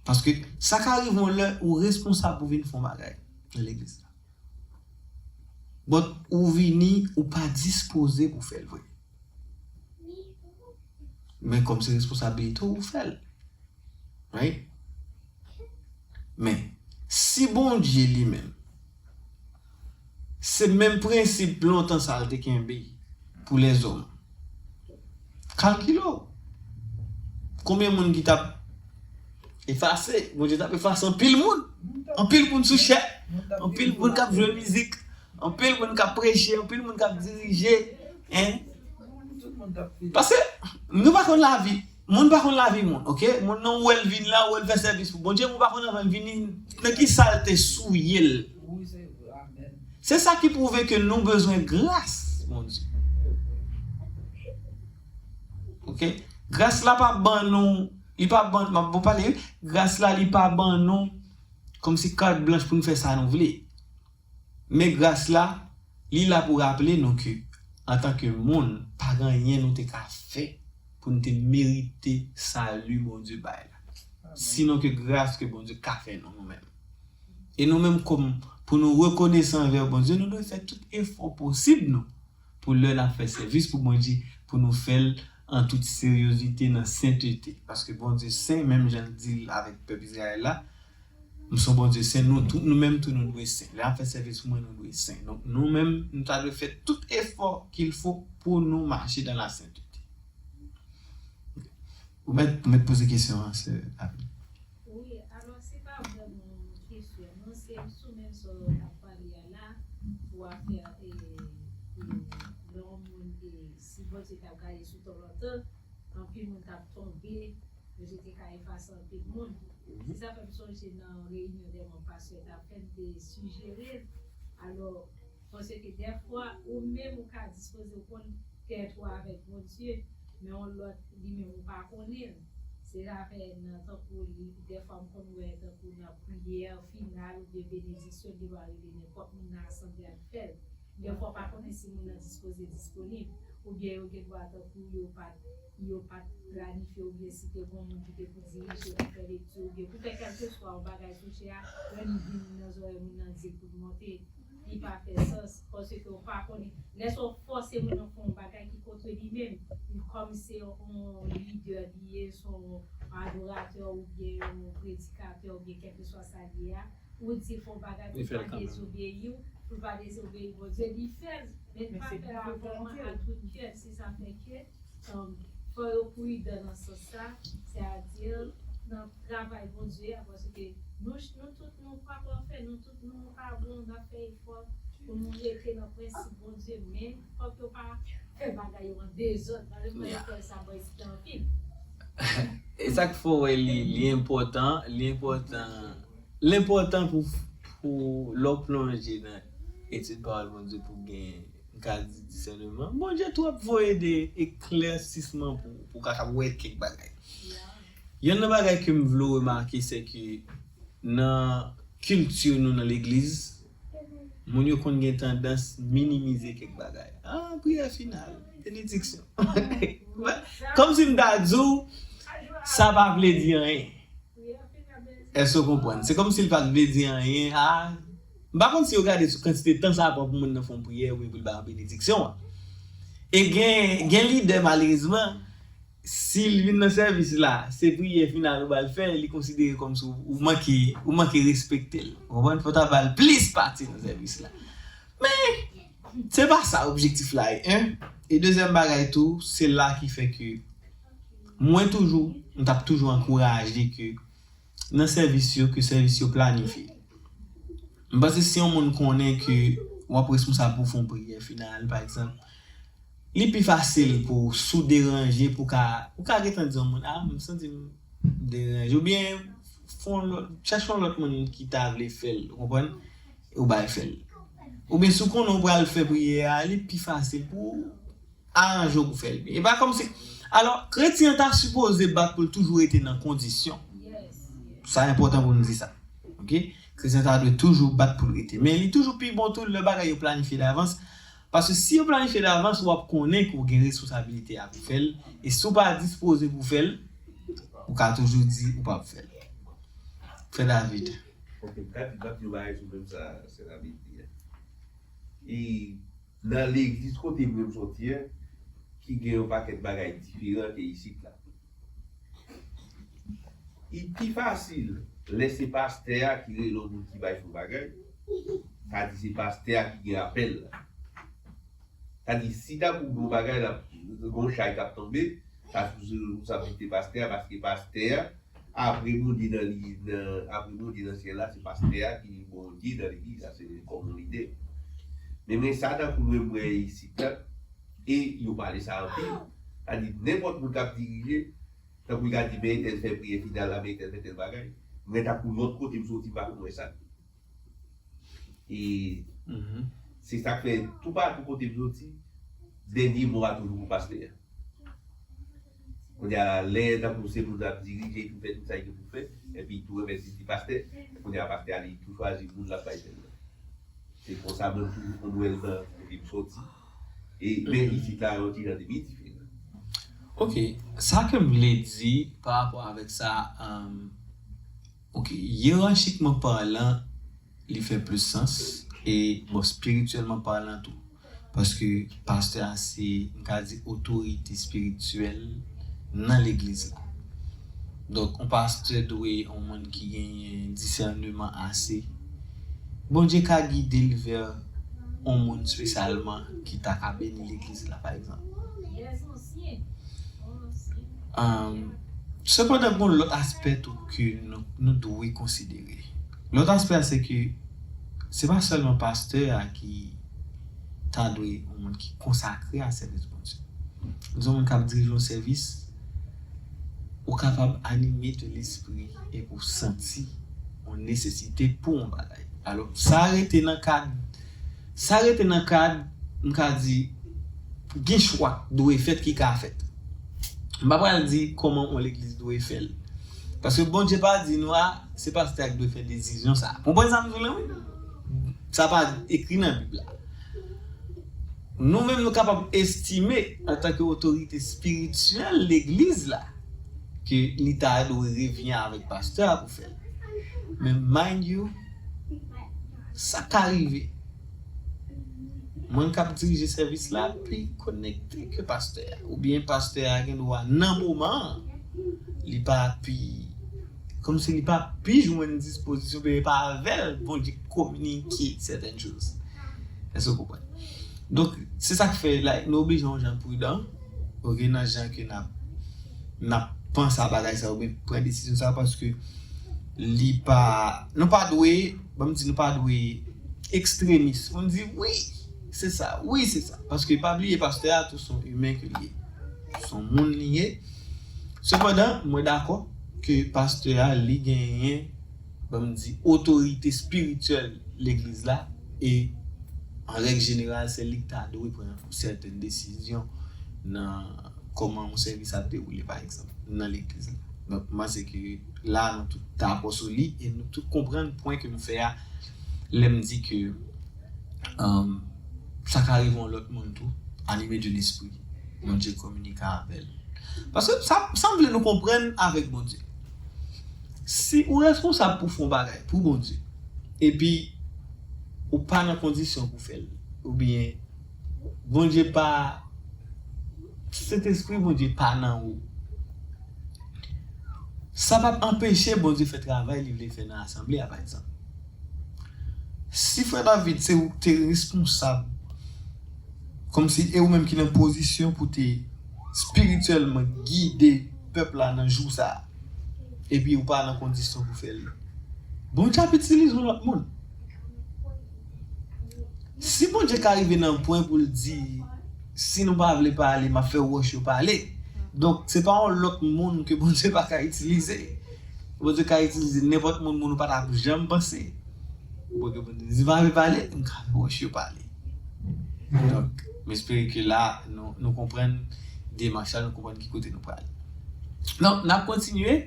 Paske sa ka rive yon lè ou responsab pou vin fè yon bagay nan legliz la. But ou vini, ou pa dispoze pou fè l vre. Men kòm se responsabilite w, ou fè l. Right? Men, si Bondye li menm, se menm prensip lontan sa l te kenbe pou lèzòm. Kalkile w. Konbyen moun ki t ap efase? Bondye t ap efase anpil moun. Anpil moun sou chè. Anpil moun k ap jwe mizik. Anpil moun k ap preche. Anpil moun k ap dirije. Hein? Paske nou pa konn lavi. Moun pa konn lavi moun, ok? Moun nan ou wè l vin la, ou wè l fè sèvis pou Bondye, moun pa konn anvan l vini nan ki sa l te souye l. Se sa ki pwouve ke nou bezwen gras Bondye. Ok? Gras la pa ban nou, li pa ban, m ap bon pale, wi. Gras la, li pa ban nou kòmsi kat blanch pou n fè sa nou vle. Men gras la, li la pou raple nou ke, antanke moun, pa gen anyen nou te ka fè pou n te merite sali Bondye bay la. Sinon ke gras ke Bondye ka fè nou, nou menm. E nou menm, kòm, pou nou rekonesan anvè Bondye, nou dwe fè tout efò posib nou pou lè n ap fè sèvis pou Bondye, pou nou fè l an tout seryozite, nan sentete. Paske Bondye sen, menm jan l di l avèk pèp Izrayèl la, m se yon Bondye sen, nou tou, nou menm tou, nou dwe sen. Lè n ap fè sèvis pou mwen, nou dwe sen. Donk, nou menm, nou ta dwe fè tout efò qu'il faut pou nou mache dans la sainteté. Ou mèt, ou mèt poze kesyon an, sè Avril. Wi, alò, se pa vrèman yon kesyon, non, se sou menm sa w ap pale a la, Ou a fè, e, e, lè yon moun, e, si Bondye t ap gade sou tan lontan, anpil moun t ap tonbe, Bondye te ka efase anpil moun. Se sa fè m sonje nan reyinyon dè manm pastè t ap fè, m te sijere l. Alò, paske dèfwa, ou menm ou ka dispoze w konn tèt ou avèk Bondye, men yon lòt, li menm ou pa konnen l. Se sa fè nan tankou li, dèfwa m konn wè tankou nan priyè final oubyen benediksyon, li va rive nenpòt moun nan asanble a ki fè l. Dèfwa w pa konnen si moun nan dispoze disponib, oubyen yo gen dwa tankou yo pa t, yo pa t planifye, oubyen si te gen yon moun ki te pou dirije, pou fè lekti, oubyen pou fè kèlkeswa yon bagay sou chè a, lè li vin nan zòrèy moun nan di l pou l monte, li pa fè sans, paske w pa konnen. Lè sa w fòse moun nan fè yon bagay ki kontre li menm, li kòm se yon lidè li ye, se yon adoratè oubyen yon predikatè oubyen kèlkeswa sa l ye a, ou di fè yon bagay pou l pa dezobeyi w, pou l pa dezobeyi Bondye, li fè l, men l pa fè l vrèman a tout kè, se sa fè ke, um, fò yo pridan nan sans sa, sètadi nan travay Bondye a, paske nou, nou tout nou pa pafè, nou tout nou pa bon, n ap fè efò pou nou rete nan prensip Bondye, men fòk yo pa fè bagay yo an dezòd, pa egzanp, fè sa bò isit la anpil. E sa k fè w wè li, li enpòtan, li enpòtan, li enpòtan pou, pou lè w plonje nan etid pawòl Bondye pou gen, m ka di, disèneman. Bondye tou ap voye de eklèsisman pou, pou w kapab wè kèk bagay. Yonn nan bagay ke m vle w remake, se ke nan kilti nou nan legliz, moun yo konn gen tandans minimize kèk bagay. Ah, priyè final, benediksyon. Kòmsi m ta di w, sa pa vle di anyen. Èske w konprann? Se kòmsi l pa t vle di anyen. Ah, m pa konn si yo gade sou kantite tan sa pran pou moun nan fè yon priyè oubyen pou l bay yon benediksyon an. E gen, gen lidè, malerezman, si l vin nan sèvis la, se priyè final ou ba l fè, li konsidere kòmsi ou, ou manke, ou manke respekte l. Ou konprann? Fò w ta ba l plis pati nan sèvis la. Men, se pa sa objektif la ye, en. E dezyèm bagay tou, se la ki fè ke mwen toujou, m t ap toujou ankouraje ke nan sèvis yo, ke sèvis yo planifye. M panse si yon moun konnen ke w ap responsab pou fè yon priyè final, pa egzanp, li pi fasil pou, si w deranje, pou w ka, ou ka gentan di yon moun, ah, m santi m deranje, oubyen fè yon lòt, chèche yon lòt moun ki ta vle fè l, ou konprann? E w bay fè l. Oubyen si w konnen w pral fè priyè a, li pi fasil pou w aranje w pou fè l byen. E pa kòmsi, alò, kretyen an ta sipoze bat pou l toujou rete nan kondisyon. Sa enpòtan pou n di sa. Oke? Kretyen an ta dwe toujou bat pou l rete. Men li toujou pi bon tou lè bagay yo planifye davans. Paske si yo planifye davans, w ap konnen ke w gen responsabilite a pou fè l. E si w pa dispoze pou fè l, ou ka toujou di ou p ap fè l. Frè David. Ok, m ka di, m ap di yon bagay sou menm sa, sè David di a. E nan legliz kote mwen m soti a, ki gen yon pakèt bagay diferan ke isit la. Li pi fasil lè se pastè a ki rele yon moun ki bay fo bagay, sa di se pastè a ki gen apèl la. Sa di, si tankou gen yon bagay la, gen yon chay k ap tonbe, sa sou responsabilite pastè a, paske pastè a, apre Bondye nan li, nan, apre Bondye nan syèl la, se pastè a ki Bondye nan legliz la, se kòm yon lidè. Men, men sa tankou mwen, mwen isit la, e yo pale sa anpil. Sa di, nenpòt moun k ap dirije, tankou y ka di, men entèl fè priyè final la, men entèl fè tèl bagay. Mwen tankou lòt kote m soti, m pa konn wè sa. E se sa k fè, toupatou kote m soti, dènye mo a toujou pou pastè a. Kounye a, lè tankou se moun ap dirije, pou fè tout sa li gen pou fè, epi tou renvèse li di pastè, kounye a pastè a li tou chwazi moun l ap bay tèl nan. Se konsa mwen toujou konn wè l nan kote m soti. E, men isit la, yon ti jan de pi diferan. Ok, sa ke m vle di pa rapò avèk sa, um, ok, yerachikman palan, li fè plis sans, e, bon, espirityèlman palan tou. Paske pastè a se, m ka di, otorite espirityèl nan legliz la. Donk, yon pastè dwe yon moun ki genyen disèneman ase. Bondye ka gide l vè yon moun espesyalman ki ta ka beni legliz la, pa egzanp. Um, sepandan, gen lòt aspè tou ke nou, nou dwe konsidere. Lòt aspè a, se ke se pa sèlman pastè a ki ta dwe yon moun ki konsakre a sèvis Bondye. Yon moun k ap dirije yon sèvis, ou kapab anime de lespri epi w santi yon nesesite pou yon bagay. Alò, sa rete nan kad, sa rete nan kad, m ka di, gen chwa k dwe fèt ki ka fèt. M pa pral di kòman yon legliz dwe fè l. Paske Bondye pa di nou, a, se pastè a ki dwe fè desizyon sa. Konprann sa m di w la, wi? Sa pa ekri nan Bib la. Nou menm, nou kapab estime, antanke otorite espirityèl legliz la, ke li ta dwe revyen avèk pastè a pou fè l. Men mind you, sa ka rive. Moun k ap dirije sèvis la pi konekte ke pastè a. Oubyen pastè a gen dwa nan moman an, li pa pi, kòmsi li pa pi jwenn dispozisyon, oubyen e pa avè l Bondye kominike sètèn choz. Èske w konprann? Donk, se sa k fè, like, nou oblije yon jan pridan, oke, nan jan ke n ap, n ap panse a bagay sa, oubyen pran desizyon sa, paske li pa, nou pa dwe, ban m di, nou pa dwe ekstremis. Moun di, wi, se sa, wi, se sa. Paske pa bliye, pastè a tou se yon imen ke li ye. Se yon moun li ye. Sepandan, mwen dakò ke pastè a, li genyen, ban m di, otorite espirityèl legliz la, e an règ jeneral, se li ki ta dwe pran sètèn desizyon nan kòman yon sèvis ap dewoule, pa egzanp, nan legliz la. Donk, m panse ke la, nou tout dakò sou li, e nou tout konprann pwen ke m fè a, lè m di ke, um, sa ka rive yon lòt moun tou, anime de lespri, Bondye kominike avè l. Paske sa, sa m vle nou konprann avèk Bondye. Si ou responsab pou fè yon bagay pou Bondye, epi ou pa nan kondisyon pou fè l, oubyen Bondye pa, Sentespri Bondye pa nan ou, sa p ap anpeche Bondye fè travay li vle fè nan asanble a, pa egzanp. Si frè David, se ou ki te responsab, kòmsi e ou menm ki nan pozisyon pou te espirityèlman gide pèp la nan jou sa a, epi ou pa nan kondisyon pou fè l, Bondye ap itilize yon lòt moun. Si Bondye ka rive nan pwen pou l di, si nou pa vle pale, m ap fè wòch yo pale. Donk, se pa yon lòt moun ke Bondye pa ka itilize. Bondye ka itilize nenpòt moun, moun ou pa t ap janm panse. Ou pa gen moun di, pa vle pale, m ka fè wòch yo pale. Donk, m espere ke la, nou, nou konprann demach la, nou konprann ki kote nou prale. Donk, n ap kontinye.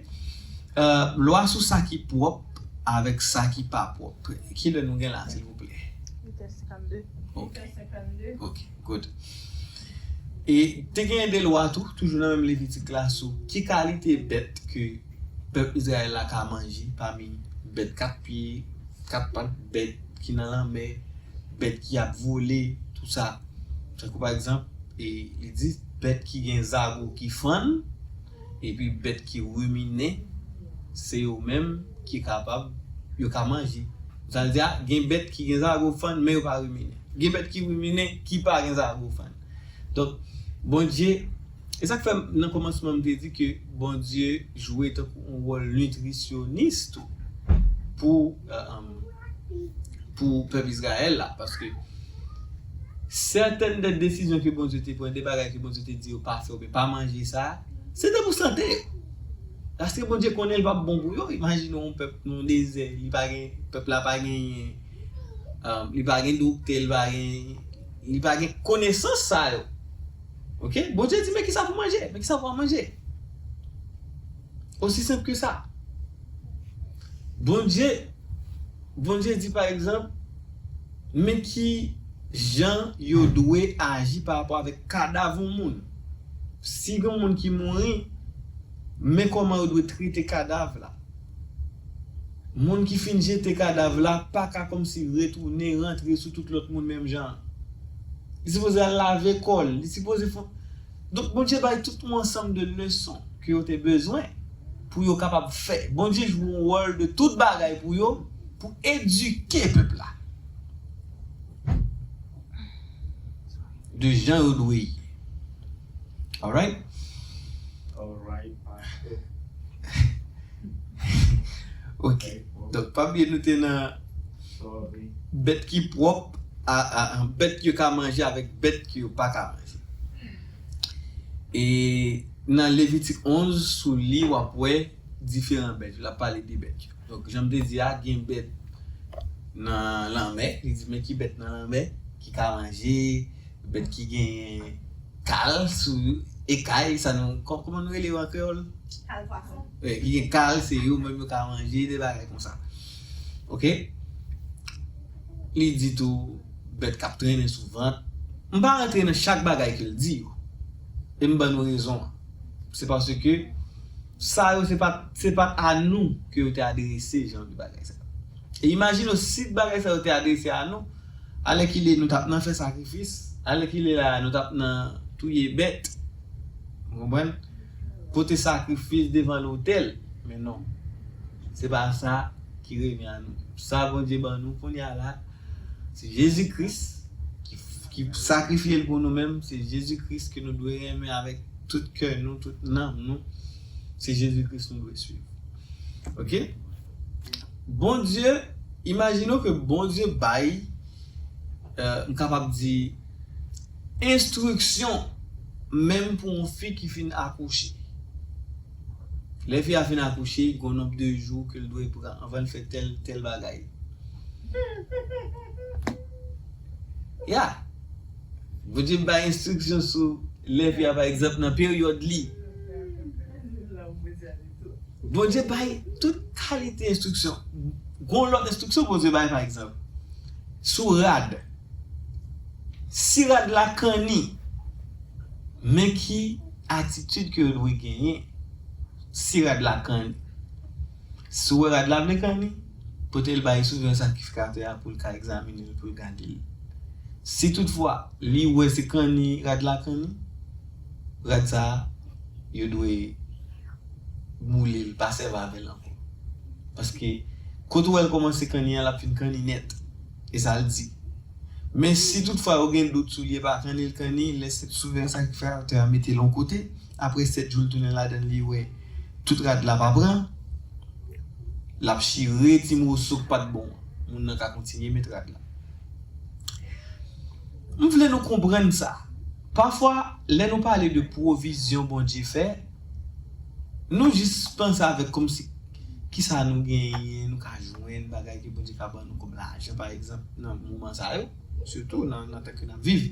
Euh, lwa sou sa ki pwòp avèk sa ki pa pwòp. Kilè nou gen la, silvouplè? Uit è senkannde. Ok. Ok, good. E te gen de lwa tou, toujou nan menm Levitik la, sou ki kalite bèt ke pèp Izrayèl la ka manje pami bèt kat pye, kat pat, bèt ki nan lanmè, bèt ki ap vole, tout sa. Tankou pa egzanp, e li di bèt ki gen zago ki fann, epi bèt ki riminen, se yo menm ki kapab, yo ka manje. Sa vle di a, gen bèt ki gen zago fann, men yo pa riminen. Gen bèt ki riminen, ki pa gen zago fann. Donk, Bondye, e sa k fè nan kòmansman m te di ke Bondye jwe tankou yon wòl nitrisyonis tou pou, euh, um, pou pèp Izrayèl la, paske sètèn de desizyon ke Bondye te pran, de bagay ke Bondye te di yo pa fè oubyen pa manje sa, se te pou sante yo. Paske Bondye konnen l p ap bon pou yo. Imajine yon pèp nan dezè, li pa gen, pèp la pa genyen, um, li pa gen doktè, li pa gen, li pa gen konesans sa yo. Ok? Bondye di, men kisa pou manje, men kisa pou manje. Osi senp ke sa. Bondye, Bondye di, pa egzanp, men ki jan yo dwe aji pa rapò avèk kadav yon moun. Si gen yon moun ki mouri, men kòman yo dwe trete kadav la. Moun ki fin jete kadav la pa ka kòmsi retounen rantre sou tout lòt moun menm jan an. Li sipoze al lave kò l, li sipoze fè. Donk, Bondye bay tout yon ansanm de leson ke yo te bezwen pou yo kapab fè. Bondye jwe yon wòl de tout bagay pou yo, pou edike pèp la de jan yo dwe ye. Alright? Alright, pastè. Ok. Donk, pa bliye nou te nan bèt ki pwòp a, a, bèt yo ka manje avèk bèt ke yo pa ka manje. E nan Levitik onz, sou li, w ap wè diferan bèt. L ap pale de bèt yo. Donk, jan m te di a, gen bèt nan lanmè, li di men ki bèt nan lanmè ki ka manje, bèt ki gen kal sou ekay, sa nou, kò-, kòman nou rele yo an kreyòl? Kal pwason. Wi, ki gen kal, se yo menm yo ka manje, de bagay konsa. Oke? Li di tou, bèt k ap trennen sou vant. M pa rantre nan chak bagay ke l di yo. E m ban nou rezon an. Se paske sa yo, se pa, se pa a nou ke yo te adrese jan de bagay sa yo. E imajine w, si bagay sa yo te adrese a nou, alèkile nou t ap nan fè sakrifis, alèkile la a nou t ap nan touye bèt. Ou konprann? Pote sakrifis devan lotèl. Men non. Se pa sa ki revyen a nou. Sa Bondye ban nou kounye a la, se Jezi Kris ki, ki sakrifye l pou nou menm. Se Jezi Kris ke nou dwe renmen avèk tout kè nou, tout nanm nou. Se Jezi Kris nou dwe swiv. Oke? Bondye, imajine w ke Bondye bay, euh, m kapab di, enstriksyon menm pou yon fi ki fin akouche. Lè fi a fin akouche, gen yon nonb de jou ke l dwe pran anvan l fè tèl, tèl bagay. Ya. Bondye bay enstriksyon sou lè fi a, pa egzanp, nan peryòd li. Bondye bay tout kalite enstriksyon. Gon lòt enstriksyon Bondye bay, pa egzanp, sou rad. Si rad la kanni, men ki atitid ke yo dwe genyen si rad la kanni. Si w wè rad la vle kanni, pote l bay souvren sakrifikatè a pou l ka egzamine l, pou l gade l. Si toutfwa li wè se kanni rad la kanni, rad sa a, yo dwe boule l, pa sèvi avè l ankò. Paske kote w wè l kòmanse kanni an, l ap fin kanni nèt. E sa l di. Men si toutfwa yo gen dout sou li, e pa kanni l kanni, lè se souvren sakrifikatè a mete l yon kote, apre sèt jou l tounen ladan l, li wè tout rad la pa pran, l ap chire ti moso k pa t bon an. Moun nan ka kontinye met rad la. M vle nou konprann sa. Pafwa, lè nou pale de pwovizyon Bondye fè, nou jis panse avèk kòmsi kisa nou genyen, nou ka jwenn, bagay ke Bondye ka ban nou kòm lajan, pa egzanp, nan moman sa yo, sitou nan, nan tan ke n ap viv.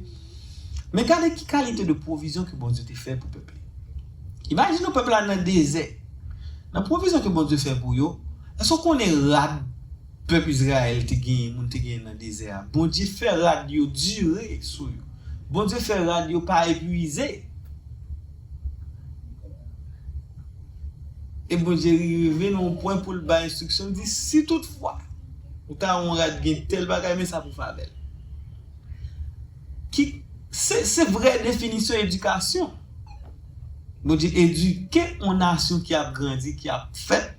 Men gade ki kalite de pwovizyon ke Bondye te fè pou pèp li. Imajine w pèp la nan dezè. Nan pwovizyon ke Bondye fè pou yo, èske w konnen rad pèp Izrayèl te genyen, moun te genyen nan dezè a? Bondye fè rad yo dire sou yo. Bondye fè rad yo pa epuize. E Bondye rive nan yon pwen pou l bay enstriksyon, l di, si toutfwa ou ta wè yon rad gen tèl bagay, men sa pou w fè avè l. Ki, se, se vrè definisyon edikasyon. Bondye edike yon nasyon ki ap grandi, ki ap fèt,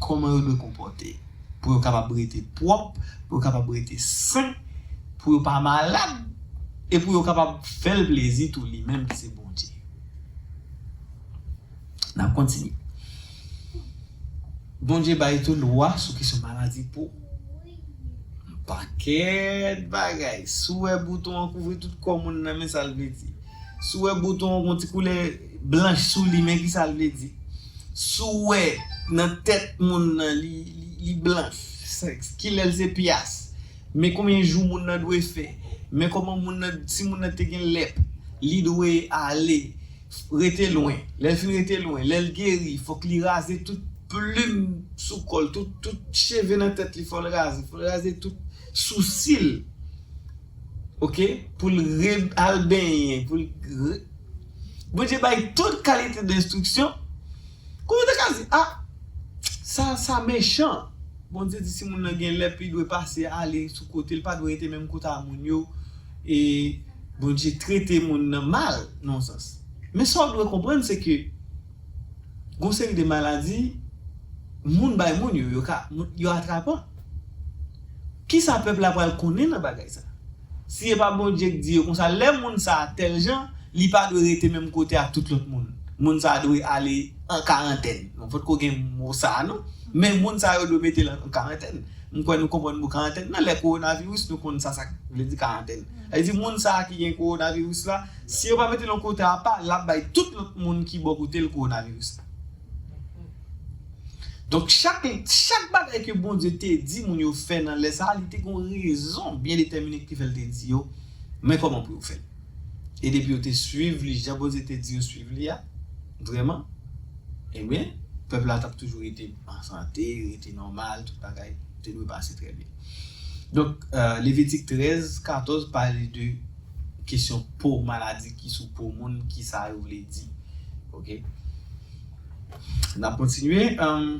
kòman yo dwe konpòte. Pou yo kapab rete pwòp, pou yo kapab rete sen, pou yo pa malad, e pou yo kapab fè l plezi tou li menm ki se Bondye. N ap kontinye. Bondye bay tou lwa sou kesyon maladi pou yon pakèt bagay. Si w wè bouton an kouvri tout kò moun nan, men sa l vle di. Si w wè bouton an gon ti koulè blanch sou li, men ki sa l vle di. Si w wè nan tèt moun nan, li, li, li blanch, kilè l se pyas, men konbyen jou moun nan dwe fè, men kòman moun nan, si moun nan te gen lèp, li dwe ale, rete lwen. Lè l fin rete lwen, lè l geri, fòk li raze tout plim sou kò l, tout, tout cheve nan tèt li, fò l raze, fò l raze tout sousi l. Oke? Pou l re-, al benyen, pou l re-, Bondye bay tout kalite de enstriksyon. Kòman w te ka di, a, sa, sa mechan? Bondye di si moun nan gen lèp, li dwe pase ale sou kote, li pa dwe rete menm kote a moun yo. E Bondye trete moun nan mal, nan yon sans. Men sa w dwe konprann, se ke gon seri de maladi, moun bay moun yo, yo ka, moun, yo atrapan. Kisa pèp la pral konnen nan bagay sa? Si e pa Bondye k di yo konsa, lè moun sa a tèl jan, li pa dwe rete menm kote ak tout lòt moun. Moun sa a dwe ale an karantèn. Nou potko gen mo sa a, non? Men moun sa yo dwe mete l an karantèn. M kwè nou konprann mo karantèn nan. Lè kowonaviris, nou konn sa sa vle di karantèn. Sa vle di moun sa ki gen kowonaviris la, si yo pa mete l yon kote apa, l ap bay tout lòt moun ki bò kote l kowonaviris la. Donk, chak, chak bagay ke Bondye te di moun yo fè nan lè sa a, li te gen yon rezon byen detèmine ki te fè l te di yo, men kòman pou yo fè l. E depi yo te swiv li, jan Bondye te di yo swiv li a, vrèman, ebyen, pèp la t ap toujou rete an sante, rete nòmal, tout bagay te dwe pase trè byen. Donk, euh, Levitik trèz, katòz pale de kesyon po, maladi ki sou po moun, ki sa yo vle di. Oke? N ap kontinye. Um,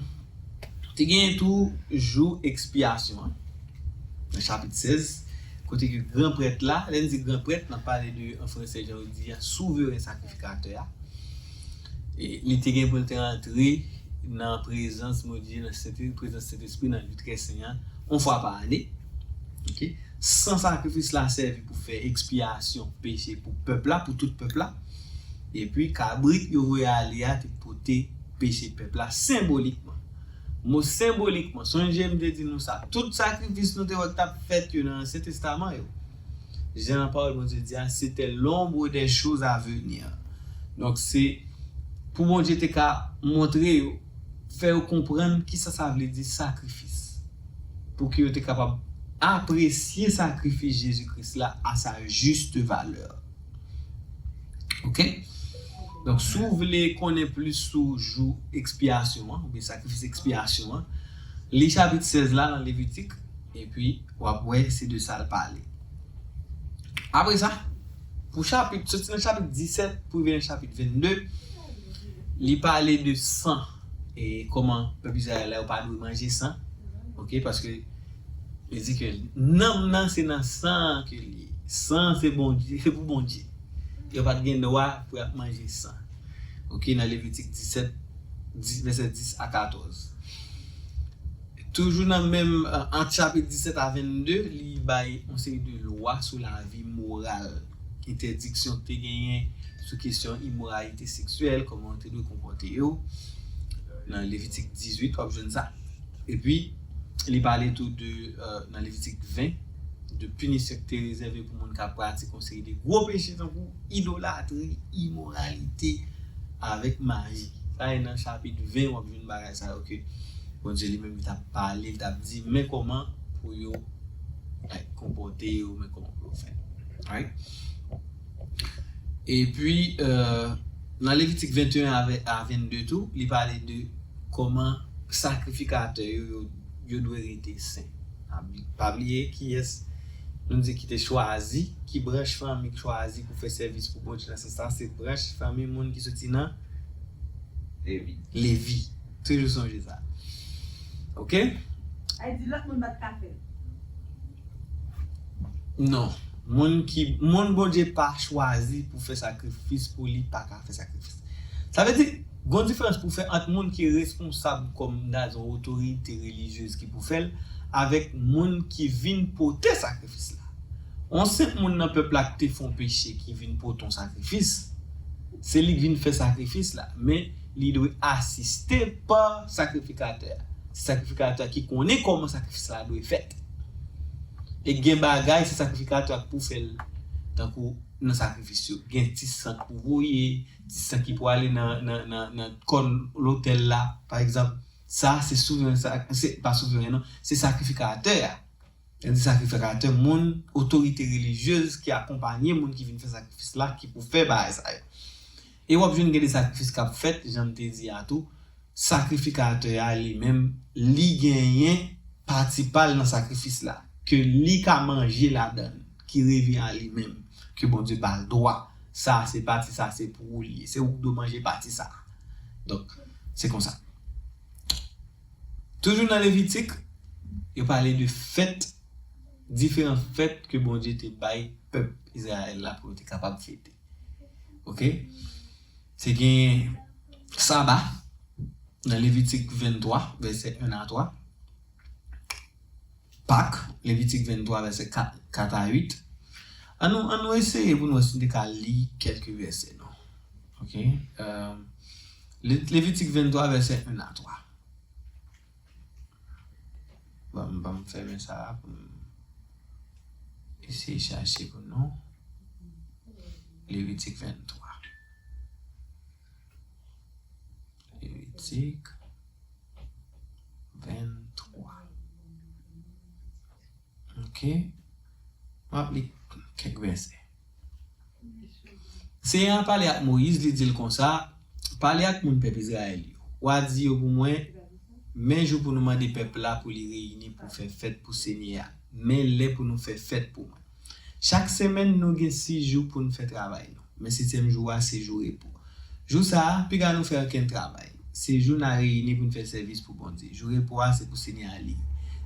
te genyen tou jou ekspyasyon an, nan chapit sèz, kote ke gran prèt la, lè n di gran prèt, n ap pale de, an fransè, jan yo di a, souveren sakrifikatè a. E li te gen pou l te rantre nan prezans Bondye, nan Sente-, prezans Sentespri, nan lye trè sen an, yon fwa pa ane. Oke? San sakrifis la sèvi pou fè ekspyasyon peche pou pèp la, pou tout pèp la. Epi kabrit yo voye ale a te pote peche pèp la senbolikman. Mo senbolikman, sonje m te di nou sa, tout sakrifis nou te wè k t ap fèt yo nan Ansyen Testaman yo, jan pawòl Bondye di a, c'était l'ombre des choses à venir. Donk, se pou Bondye te ka montre yo, fè yo konprann kisa sa vle di sakrifis. Pou ke yo te kapab apresye sakrifis Jezi Kris la à sa juste valeur. Oke? Donk, si w vle konnen plis sou jou ekspyasyon an, oubyen sakrifis ekspyasyon an, li chapit sèz la nan Levitik, epi w ap wè se de sa l pale. Apre sa, pou chapit, soti nan chapit disèt pou rive nan chapit vennde, li pale de san, e kòman pèp Izrayèl la yo pa dwe manje san. Oke, paske li di ke nanm nan se nan san an ke li ye. San se Bondye, se pou Bondye. Yo pa t gen dwa pou y ap manje san. Oke, nan Levitik disèt, dis, vèsè dis a katòz. Toujou nan menm, euh, ant chapit disèt a vennde, li bay yon seri de lwa sou lavi moral. Entèdiksyon ki te genyen sou kesyon imoralite seksyèl, kòman yo te dwe konpòte yo. Nan Levitik dizuit, w ap jwenn sa. Epi, li pale tou de, euh, nan Levitik ven, de pinisyon ki te rezève pou moun k ap pratike yon seri de gwo peche tankou idolatri, imoralite, avèk maji. Sa e nan chapit ven, w ap jwenn bagay sa yo ke Bondye li menm li t ap pale, li t ap di, men kòman pou yo, like, konpòte yo, men kòman pou yo fè. Right? Epi, euh, nan Levitik venteyen a vennde tou, li pale de kòman sakrifikatè yo, yo, yo dwe rete sen. Pa bli-, pa bliye kiyès nou di ki te chwazi, ki branch fanmi k chwazi pou fè sèvis pou Bondye nan sans sa, se branch fanmi moun ki soti nan Levi. Levi. Toujou sonje sa. Oke? Ay di lòt moun pa t ka fè l. Non. Moun ki, moun Bondye pa chwazi pou fè sakrifis pou li pa ka fè sakrifis. Sa vle di, gon diferans pou fè ant moun ki responsab kòm nan yon otorite relijyez ki pou fè l, avèk moun ki vin pote sakrifis la. Yon senp moun nan pèp la ki te fè yon peche ki vin pote yon sakrifis, se li k vin fè sakrifis la, men li dwe asiste pa sakrifikatè a. Se sakrifikatè a ki konnen kòman sakrifis la dwe fèt. E gen bagay se sakrifikatè a k pou fè l, tankou nan sakrifis yo. Gen ti san k pou voye, ti san ki pou ale nan, nan, nan, nan kòn lotèl la, pa egzanp. Sa se souveren, sa, se pa souveren non, se sakrifikatè a. Sa vle di sakrifikatè, moun, otorite relijyez ki akonpanye moun ki vin fè sakrifis la, ki pou fè bagay sa yo. E w ap jwenn gen de sakrifis k ap fèt, jan m te di a tou, sakrifikatè a li menm, li genyen pati pa l nan sakrifis la, ke li ka manje ladan l, ki revyen a li menm, ke Bondye ba l dwa. Sa, se pati sa, se pou ou li ye. Se ou k dwe manje pati sa. Donk, se konsa. Toujou nan Levitik, yo pale de fèt, diferan fèt ke Bondye te bay pèp Izrayèl la pou yo te kapab fete. Oke? Se gen Saba, nan Levitik venntwa, vèsè en a twa. Pak, Levitik venntwa, vèsè kat, kat a uit. An nou, an nou eseye pou nou wè si nou te ka li kèlke vèsè, non. Oke? Euh, Le-, Levitik venntwa, vèsè en a twa. Bon, m, bon, m fèmen sa a pou m eseye chache pou nou. Levitik venntwa. Levitik venntwa. Ok. M ap li kèk vèsè. Senyè a pale ak Moyiz, li di l konsa, pale ak moun pèp Izrayèl yo. W a di yo pou mwen, men jou pou nou mande pèp la pou li reyini pou fè fèt pou Senyè a. Men lè pou nou fè fèt pou mwen. Chak semèn, nou gen sis jou pou n fè travay nou. Men setyèm jou a, se jou repo. Jou sa a, piga nou fè ankenn travay. Se jou n a reyini pou n fè sèvis pou Bondye. Jou repo a, se pou Senyè a li.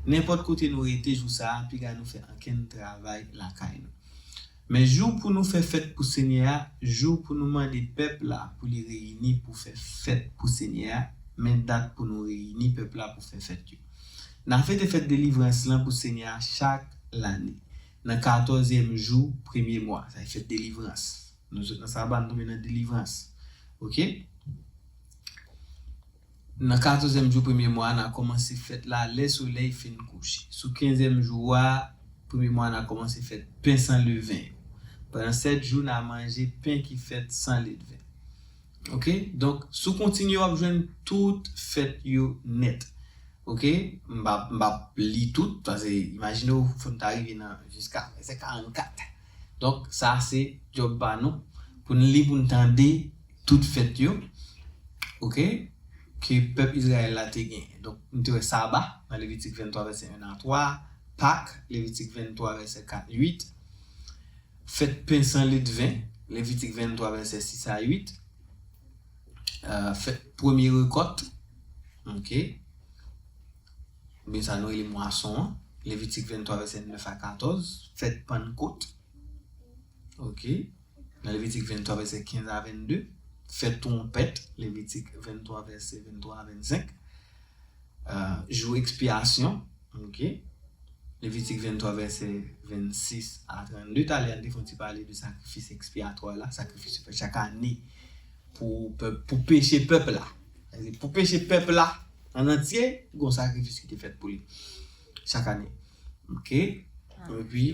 Nenpòt kote nou rete jou sa a, piga nou fè ankenn travay lakay nou. Men jou pou nou fè fèt pou Senyè a, jou pou nou mande pèp la pou li reyini pou fè fèt pou Senyè a, men dat pou nou reyini pèp la pou fè fèt yo. N a fete fèt delivrans lan pou Senyè a chak lane, nan katòzyèm jou premye mwa, sa se fèt delivrans. Nou sot nan saba, nou tonbe nan delivrans. Ok? Nan katòzyèm jou premye mwa a, n a kòmanse fèt la lè solèy fin kouche. Sou kenzyèm jou a premye mwa a, n a kòmanse fèt pen san leven yo. Pandan sèt jou, n a manje pen ki fèt san ledven. Ok? Donk, si w kontinye, w ap jwenn tout fèt yo nèt. Ok? M p ap, m p ap li tout, paske imajine w, fò n ta rive nan jiska vèsè karannkat. Donk, sa se djòb pa nou, pou n li, pou n tande tout fèt yo, ok, ke pèp Izrayèl la te genyen. Donk, nou te wè Saba, nan Levitik venntwa, vèsè en a twa, Pak, Levitik venntwa, vèsè kat, uit, fèt pen san ledven, Levitik venntwa, vèsè sis a uit, euh, fèt premye rekòt, ok, oubyen sa nou rele mwason an, Levitik venntwa, vèsè nèf a katòz, fèt Pannkot, ok, nan Levitik venntwa, vèsè kenz a vennde, fèt twonpèt, Levitik venntwa, vèsè venntwa a vennsenk, euh, jou ekspyasyon, ok, Levitik venntwa, vèsè vennsis a trannde, talè a n te fè yon ti pale de sakrifis ekspyatwa la, sakrifis yo fè chak ane pou pèp, pou peche pèp la. Pou peche pèp la an antye, gon sakrifis ki te fèt pou li chak ane. Ok? Epi,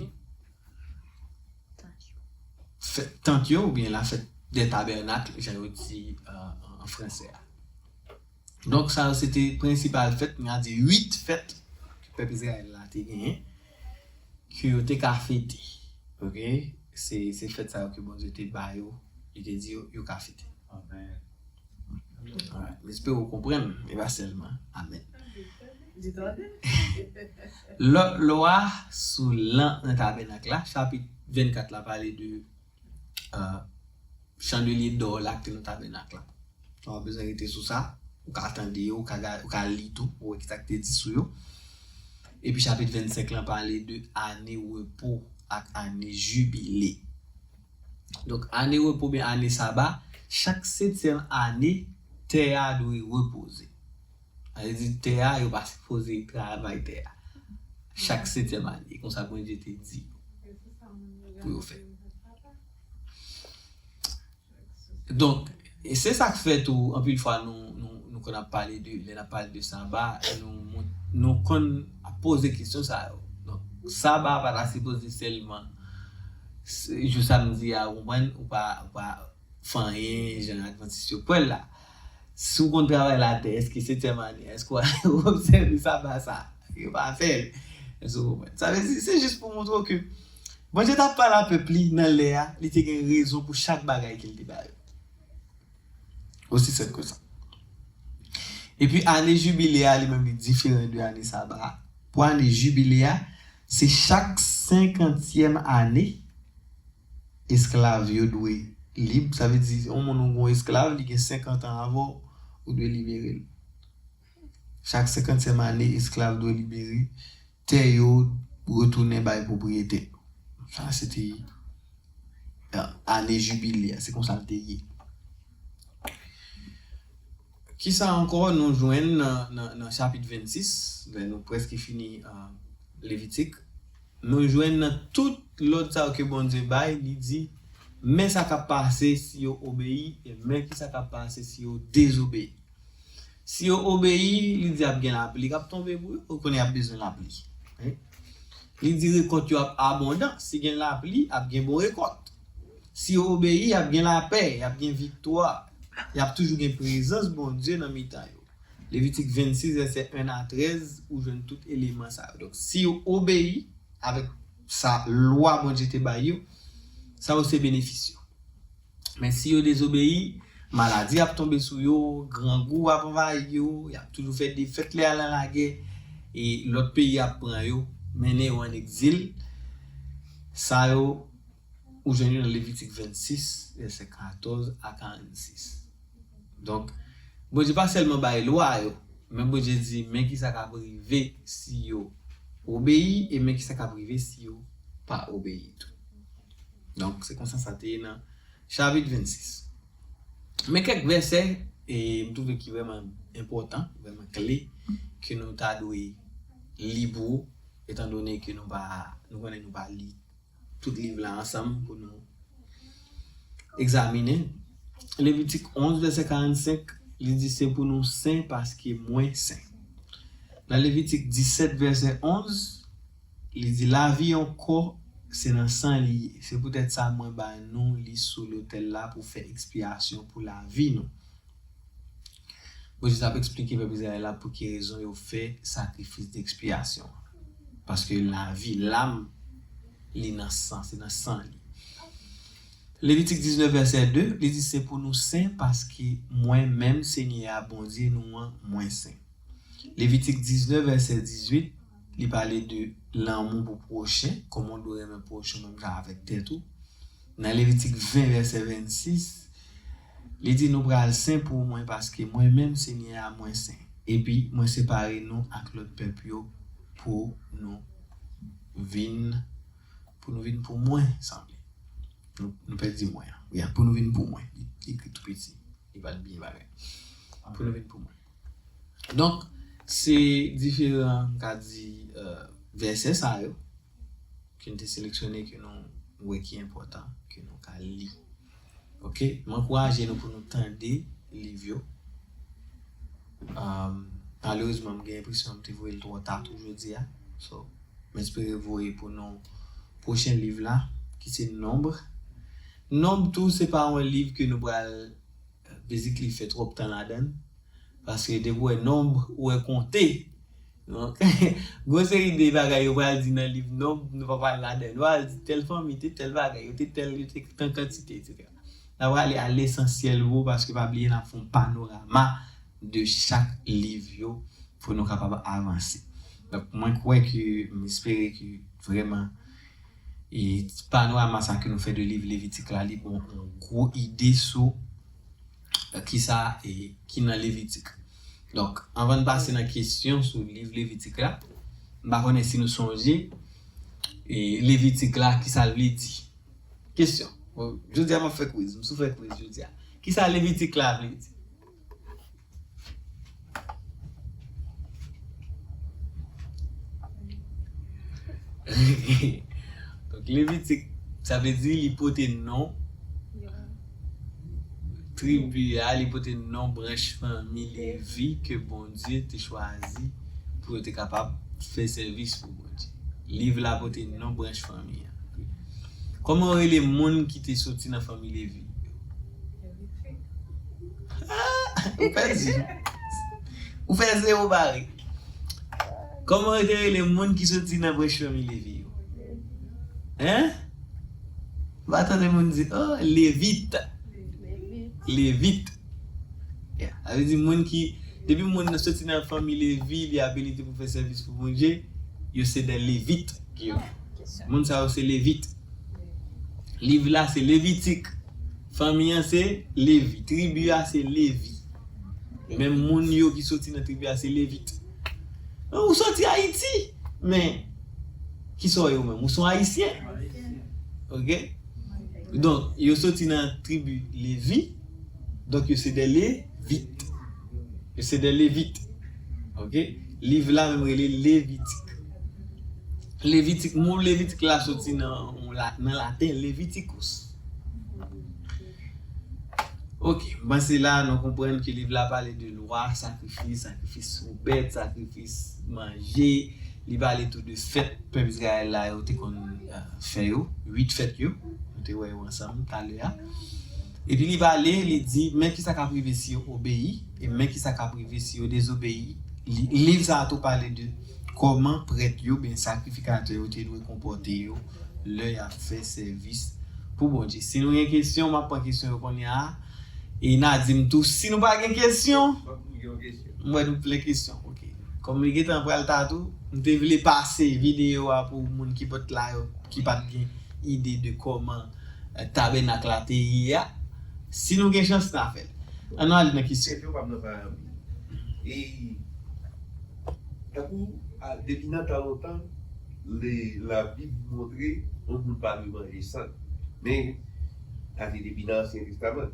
fèt tant yo, oubyen la fête des tabernacles, jan yo di, euh, an fransè a. Donk, sa yo se te prensipal fèt, n a di uit fèt ke pèp Izrayèl la te genyen, ke yo te ka fete. Ok? Se, se fèt sa yo ke Bondye te ba yo, li te di yo, yo ka fete. Amen. Alright. M espere w konprann, e pa sèlman. Amen. Lòt lwa sou lan nan tabènak la, chapit vennkat la pale de, euh, chandelye dò la ki te nan tabènak la. Ou pa bezwen rete sou sa. Ou ka tande yo, ou ka, ou ka li tou, ou wè ki sa ki te di sou yo. Epi chapit vennsenk lan pale de ane repo ak ane jibile. Donk, ane repo oubyen ane saba, chak setyèm ane, tè a dwe repoze. Sa vle di tè a, yo pa sipoze travay tè a. Chak setyèm ane, konsa Bondye te di yo pou yo fè. Donk, e se sa k fè tou, anpil fwa nou, nou, nou konn ap pale de, lè n ap pale de saba, nou, nou konn ap poze kesyon sa yo. Donk, saba pa ta sipoze sèlman jou samdi a, ou konprann, ou pa, ou pa fè anyen, jan advantis yo kwè l la. Si w konn travay latè, èske setyèm ane, èske w obsève saba sa? Yo pa fè l. Èske w konprann? Sa vle di, se jis pou montre w ke Bondye t ap pale a pèp li nan lè a, li te gen rezon pou chak bagay ke l te ba yo. Osi senp ke sa. Epi ane jibile a, li menm, li diferan de ane saba a. Pou ane jibile a, se chak senkantyèm ane, esklav yo dwe lib. Sa vle di, yon moun ou gon esklav, li gen senkant an avè w, ou dwe libere l. Chak senkantyèm ane, esklav dwe libere, tè yo retounen bay pwopriyetè yo. Sa se te, euh, ane jibile a, se konsa l te ye. Kisa ankò nou jwenn nan, nan, nan chapit vennsis, lè nou prèske fini, euh, Levitik? Nou jwenn nan tout lòd sa yo ke Bondye bay, li di, men sa k ap pase si yo obeyi, e men kisa k ap pase si yo dezobeyi. Si yo obeyi, li di ap gen lapli k ap tonbe pou yo. Ou konnen y ap bezwen lapli. Wi. Li di rekòt yo ap abondan. Si gen lapli, ap gen bon rekòt. Si yo obeyi, y ap gen lapè, y ap gen viktwa. Y ap toujou gen prezans Bondye nan mitan yo. Levitik vennsis, vèsè en a trèz, ou jwenn tout eleman sa yo. Donk, si yo obeyi avèk sa lwa Bondye te bay yo, sa yo se benefis yo. Men si yo dezobeyi, maladi ap tonbe sou yo, grangou ap anvayi yo, y ap toujou fè defèt lè y al nan lagè, e lòt peyi ap pran yo, mennen yo ann egzil. Sa yo, ou jwenn yo nan Levitik vennsis, vèsè katòz a karannsis. Donk, Bondye pa sèlman bay lwa yo, men Bondye di, men ki sa k ap rive si yo obeyi, e men ki sa k ap rive si yo pa obeyi tou. Donk, se konsa sa te ye nan chapit vennsis. Men kèk vèsè, e m twouve ki vrèman enpòtan, vrèman kle, ke nou ta dwe li pou ou, etandone ke nou pa, nou konnen nou pa li tout liv la ansanm pou nou egzaminen. Levitik onz, vèsè karannsenk, li di, se pou nou sen paske mwen sen. Nan Levitik disèt, vèsè onz, li di, lavi yon kò, se nan san li ye. Se poutèt sa mwen ba nou li sou lotèl la pou fè ekspyasyon pou lavi nou. Moyiz ap eksplike pèp Izrayèl la pou ki rezon yo fè sakrifis dekspyasyon an. Paske lavi, lam, li nan san, se nan san li. Levitik diznèf, vèsè de, li di, se pou nou sen, paske mwen menm, Senyè a, Bondye nou an, mwen sen. Levitik diznèf, vèsè dizuit, li pale de lanmou pou pwochen, kòman w dwe renmen pwochen w menm jan avèk tèt ou. Nan Levitik ven, vèsè vennsis, li di, nou pral sen pou mwen, paske mwen menm, Senyè a, mwen sen. Epi, mwen separe nou ak lòt pèp yo pou nou vin, pou nou vin pou mwen, sanble. Nou, nou pèdi mwen an. Wi, pou nou vin pou mwen. Li, li ekri tou piti. Li pa t byen bagay. Pou nou vin pou mwen. Donk, se diferan, m ka di, euh, vèsè sa yo ke n te seleksyone, ke nou wè ki enpòtan, ke nou ka li. Oke? M ankouraje nou pou nou tande liv yo. Um, malerezman, m gen enpresyon m te voye l twò ta tou jodi a. So, m espere voye pou nou pwochen liv la, ki se Nonb. Nonb tou, se pa yon liv ke nou pral, euh, basically fè twòp tan ladan l. Paske depi w wè nonb, ou wè konte. Donk, gwo seri de bagay yo pral di nan liv nonb, nou pa pral ladan l. Yo pral di tèl fanmi te tèl bagay, yo te tèl, yo te tan kantite, etsetera. N a prale a lesansyèl yo, paske pa bliye n ap fè yon panorama de chak liv yo pou nou kapab avanse. Donk, mwen kwè ke, m espere ke vrèman, e panorama sa ke nou fè de liv Levitik la, li ba w yon gwo ide sou, euh, kisa, e, ki nan Levitik. Donk, anvan n pase nan kesyon sou liv Levitik la, m pa konnen si nou sonje, e, Levitik la, kisa l vle di. Kesyon. Bon, jodi a m ap fè kwiz, m sou fè kwiz jodi a. Kisa Levitik la vle di? Donk, Levitik, sa vle di li pote non tribi a, li pote non branch fanmi Levi ke Bondye te chwazi pou yo te kapab fè sèvis pou Bondye. Liv la pote non branch fanmi an. Kòman yo rele moun ki te soti nan fanmi Levi? Ah, ou pèdi. Ou fè zewo bare. Kòman yo te rele moun ki soti nan branch fanmi Levi yo? Hein? Ou pa tande moun di, oh, Levit. Levit. Yeah. Sa vle di moun ki, depi moun nan soti nan fanmi Levi, li abilite pou fè sèvis pou Bondye, yo se de Levit ki yo. Moun sa yo se Levit. Liv la se Levitik. Fanmi an se Levi. Tribi a se Levi. Menm moun yo ki soti nan tribi a se Levit. Ou soti Ayiti, men ki sa w ye ou menm? Ou se yon Ayisyen. Oke? Donk, yo soti nan tribi Levi. Donk, yo se de Levit. Yo se de Levit. Oke? Liv la menm rele Levitik. Levitik, mo Levitik la soti nan, nan laten Leviticus. Ok, m panse la nou konprann ke liv la pale de lwa, sakrifis, sakrifis sou bèt, sakrifis manje. Li pale tou de fèt pèp Izrayèl la yo te konn euh, fè yo, uit fèt yo. Nou te wè yo ansanm talè a. Epi li pale, li di, men kisa k ap rive si yo obeyi, e men kisa k ap rive si yo dezobeyi. Li- Liv sa a tou pale de kòman prèt yo, ben sakrifikatè yo te dwe konpòte yo lè y ap fè sèvis pou Bondye. Si nou gen kesyon, m ap pran kesyon yo kounye a. E n a di m tou, si nou pa gen kesyon, m wè nou plen kesyon. Ok. Kòm li gentan pral ta tou, m te vle pase videyo a pou moun ki pot la yo, ki pa t gen ide de kòman eh, tabènak la te ye a. Si nou gen chans, n a fè l. Ann nou ale nan kesyon. Kesyon pa m nan pa anpil. E tankou a, depi nan tan lontan, le, Labib montre yon moun pa dwe manje san. Men, sa se depi nan Ansyen Testaman.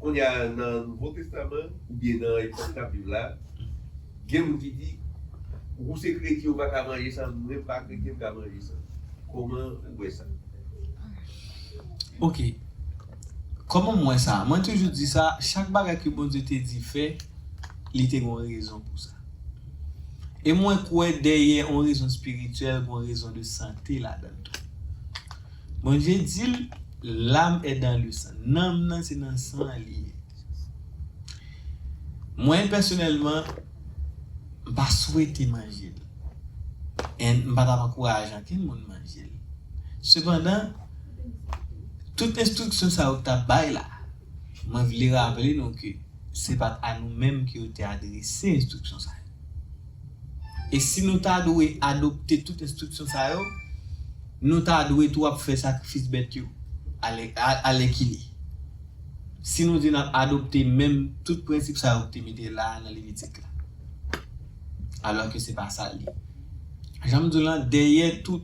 Kounye a, nan Nouvo Testaman, oubyen nan epòk n ap viv la, gen moun ki di, ou se kretyen, ou pa ka manje san, mwen m pa kretyen, m ka manje san. Kòman ou wè sa? Ok. Kòman m wè sa? Mwen toujou di sa, chak bagay ke Bondye te di fè, li te gon rezon pou sa. E mwen kwè dèyè yon rezon espirityèl, gon rezon de sante ladan l tou. Bondye di l, l'âme est dans le sang. Nanm nan se nan san an li ye. Mwen pèsonèlman, m pa swete manje l. And m pa t ap ankouraje ankenn moun manje l. Sepandan, tout enstriksyon sa yo k t ap bay la, mwen vle raple nou ke se pa t a nou menm ke yo te adrese enstriksyon sa yo. E si nou ta dwe adopte tout enstriksyon sa yo, nou ta dwe tou ap fè sakrifis bèt yo alè, a- alèkile. Si nou di n ap adopte menm tout prensip sa yo ki te mete la a nan Levitik la. Alò ke se pa sa l ye. Jan m di w lan, dèyè tout.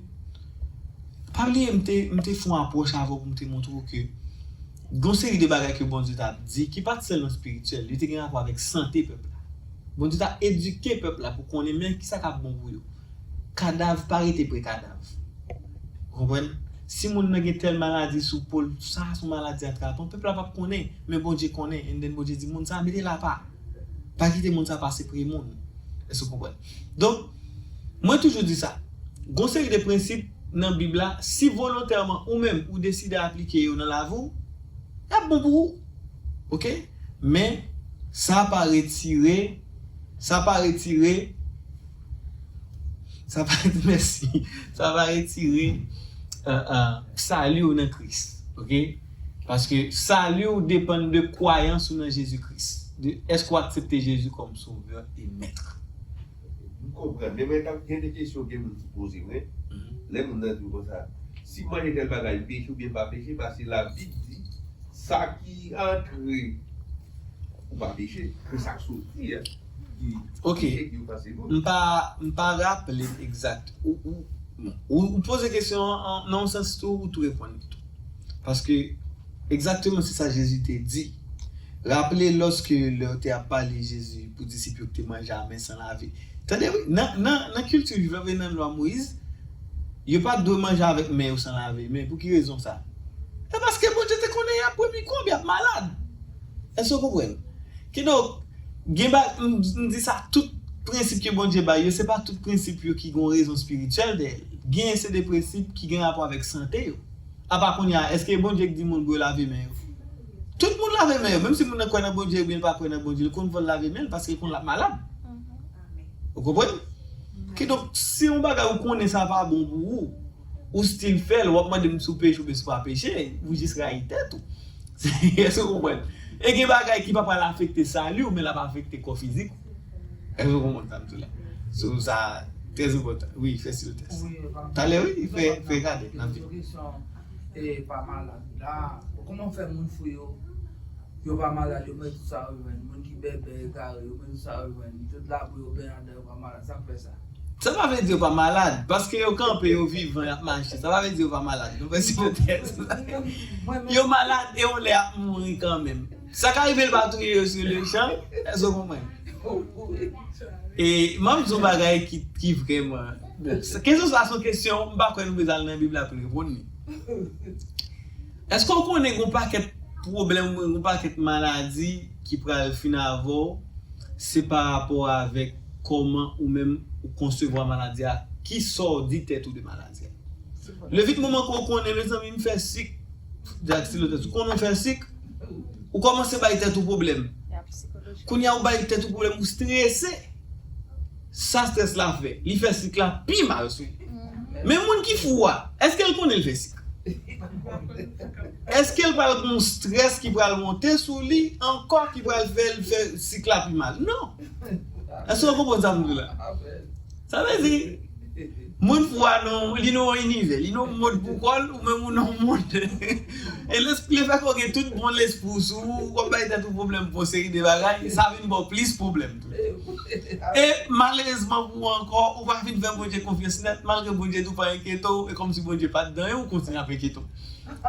Pa bliye, m te, m te fè yon apwòch avè w pou m te montre w ke gon seri de bagay ke Bondye t ap di, ki pa t sèlman espirityèl, li te gen rapò avèk sante pèp la. Bondye t ap edike pèp la pou konnen men kisa k ap bon pou yo. Kadav pa rete pre kadav. Ou konprann? Si moun nan gen tèl maladi sou po l, sa se yon maladi atrapan, pèp la p ap konnen, men Bondye konnen, and then Bondye di moun sa mete l apa. Pa kite moun sa pase pre moun. Èske w konprann? Donk, mwen toujou di sa. Gon seri de prensip nan Bib la, si volontèman ou menm ou deside aplike yo nan lavi w, y ap bon pou ou. Ok? Men, sa pa retire, sa pa retire, sa pa, mèsi, sa pa retire euh, euh, sali w nan Kris. Ok? Paske sali w depann de kwayans ou nan Jezi Kris. De èske w aksepte Jezi kòm Sovè e Mèt. M konprann, men mwen t ap gen de kesyon gen moun ki poze mwen. Lè moun nan di w konsa, si m manje tèl bagay, m peche oubyen m pa peche, paske Labib di, sa ki antre ou pa peche, men sa k soti a, ki Ok. peche, ki ofanse moun. M pa, m pa raple m egzakt. Ou, ou, bon, ou, ou poze kesyon an nan yon sans tou, ou tou reponn li tou. Paske, egzakteman, se sa Jezi te di. Raple, lòske lè yo te ap pale Jezi pou disip yo ki te manje a men san lave. Tande, wi, nan, nan, nan kilti jwif la, nan lwa Moyiz, yo pa t dwe manje avèk men yo san lave men. Pou ki rezon sa? Se paske Bondye te konnen y ap pran mikwòb, y ap malad. Èske w konprann? Kidonk, gen ba, m, m di sa, tout prensip ke Bondye bay yo, se pa tout prensip yo ki gen yon rezon espirityèl dèyè l. Gen se de prensip ki gen rapò avèk sante yo. Apa kounye a, èske Bondye k di moun pou yo lave men yo? Tout moun lave men yo, menm si moun nan kwè nan Bondye oubyen l pa kwè nan Bondye, l konn fò l lave men l paske l konn l ap malad. Ou konprann? Kidonk, si yon bagay ou konnen sa pa bon pou ou, ou still fè l, w ap mande m si w peche oubyen si w pa peche, ou jis rayi tèt ou. Èske w konprann? E gen bagay ki pa pral afekte sali w, men l ap afekte kò fizik ou. Èske w konprann sa m di w la? So, sa trè enpòtan. Wi, fè stil tès. Talè, wi, fè, fè gade nan vi. Kesyon, e, pa malad la, kòman fè moun fou yo, yo pa malad, yo manje tout sa yo jwenn. Moun ki bèbè, egare, yo manje tout sa yo jwenn. Tout labou yo benyen anndan, yo pa malad. Sa k fè sa? Sa pa vle di yo pa malad, paske yo kanpe, yo vivan, y ap mache. Sa pa vle di yo pa malad. Nou fè stil tès. Yo malad e yon lè y ap mouri kanmenm. Sa ka rive l pa touye yo sou lechan, èske w konprann? E m ap di yon bagay ki, ki vrèman, bon, kesyon sa a se yon kesyon, m pa kwè nou bezwen al nan Bib la pou n reponn li. Èske w konnen gen yon pakèt pwoblèm, yon pakèt maladi ki pral fin avè w, se pa rapò avèk kòman ou menm ou konsevwa maladi a, kisa w di tèt ou de maladi a. Levit moman ke w konnen, mezanmi, m fè sik, Jack Silotes, ou konnen w fè sik, ou kòmanse bay tèt ou pwoblèm. Kounye a ou bay tèt ou pwoblèm, ou strese. Sa strès la fè? Li fè sik la pi mal sou ou. Men moun ki fou a, èske l konnen l fè sik? Èske l pral gen yon strès ki pral monte sou li ankò, ki pral fè l fè sik la pi mal? Non. Èske w konprann sa m di la? Sa vle di, moun fou a nan, li nan yon inivè, li nan yon mond pou kò l, ou menm ou nan yon mond. E lespri, lefètke w gen tout bon lespri w sou ou, w ap bay tèt ou pwoblèm pou yon seri de bagay, sa vin ba w plis pwoblèm tou. E malerezman pou ou ankò, ou pa fin fè Bondye konfyans nèt, malgre Bondye di w pa enkyete w, e kòmsi Bondye pa t dan yo, ou kontinye ap enkyete w.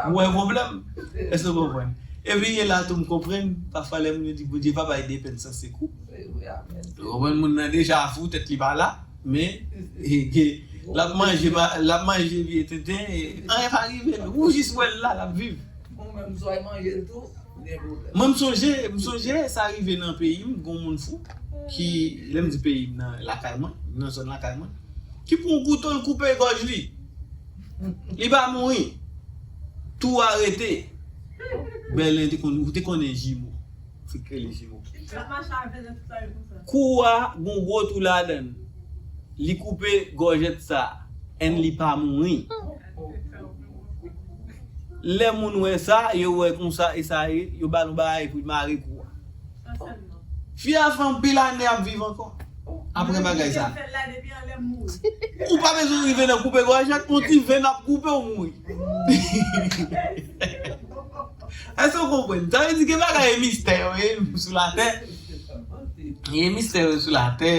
Ou wè pwoblèm? Èske w konprann? Epi e la tou m konprann, pafwa lè moun yo di Bondye pa bay de pèn san sekou. Ou konprann, moun nan deja fou, tèt li pa la, men e, e, l ap manje, l ap manje vye tenten, e anyen pa rive l. Ou jis wè l la, l ap viv. Ou menm, si w al manje l tou, ou gen pwoblèm. Mwen, m sonje, m sonje sa rive nan peyi m, gen yon moun fou ki, lè m di peyi m, nan lakay mwen, nan zòn lakay mwen, ki pran yon kouto, l koupe gòj li. Li pa mouri. Tou a rete. Bèlen te konn, ou te konnen jimo. Fik rele jimo. Kou a, gon gwo tou ladan l. Li koupe gòjèt sa, and li pa mouri. Lè moun wè sa, yo wè konsa, e sa ye, yo ba l yon bagay pou l mare kou a. Fi a fè anpil ane ap viv ankò. Apre bagay sa. Ou pa bezwen rive nan koupe gòjèt, yon ti venn ap koupe w mouri. Èske w konprann? Sa vle di gen bagay e mistè yo ye sou latè. Gen mistè yo sou latè.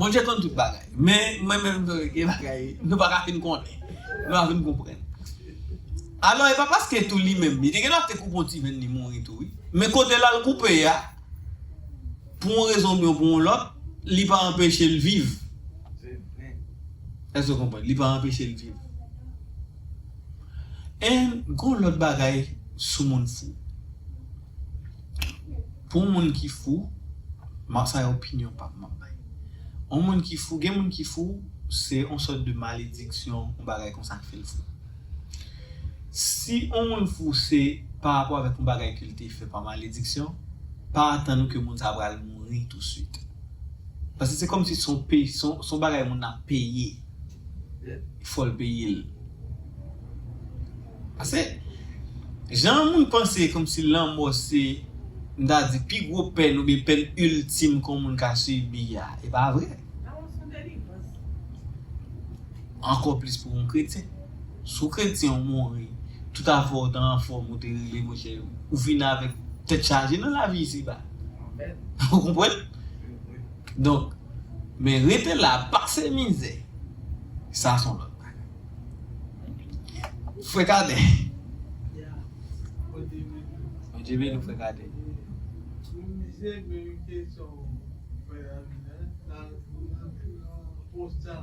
Bondye konn tout bagay. Men mwen menm, gen bagay nou pa ka fin konnen. Nou pa fin konprann. Alò, e pa paske tou li menm, li te gen dwa te koupe yon ti venn li mouri tou, wi. Men kote l al koupe a, pou yon rezon oubyen pou yon lòt, li pa anpeche l viv. Èske w konprann? Li pa anpeche l viv. And gon lòt bagay sou moun fou. Pou yon moun ki fou, ma, sa e opinyon pa m m ap bay. Yon moun ki fou, gen moun ki fou, se yon sòt de malediksyon, yon bagay konsa k fè l fou. Si yon moun fou se pa rapò avèk yon bagay ke l te fè pa malediksyon, pa atann ke moun sa pral mouri touswit. Paske se kòmsi se yon peye, se yon, se yon bagay moun nan ap peye. Fò l peye l. Paske jan moun panse kòmsi lanmò se, m ta di, pi gwo pèn oubyen pèn iltim ke yon moun ka sibi a, e pa vre. Ankò plis pou yon kretyen. Si w kretyen, ou mouri, tout afè w te anfòm, ou te regle, monchè, ou vin avèk tèt chaje nan lavi isiba. Ou konprann? Donk, men rete la, pase mizè, sa se yon lòt bagay. Frè Kadè. Bondye beni w, frè Kadè. Mizè merite sa w fè a, nan, nan, nan konsta.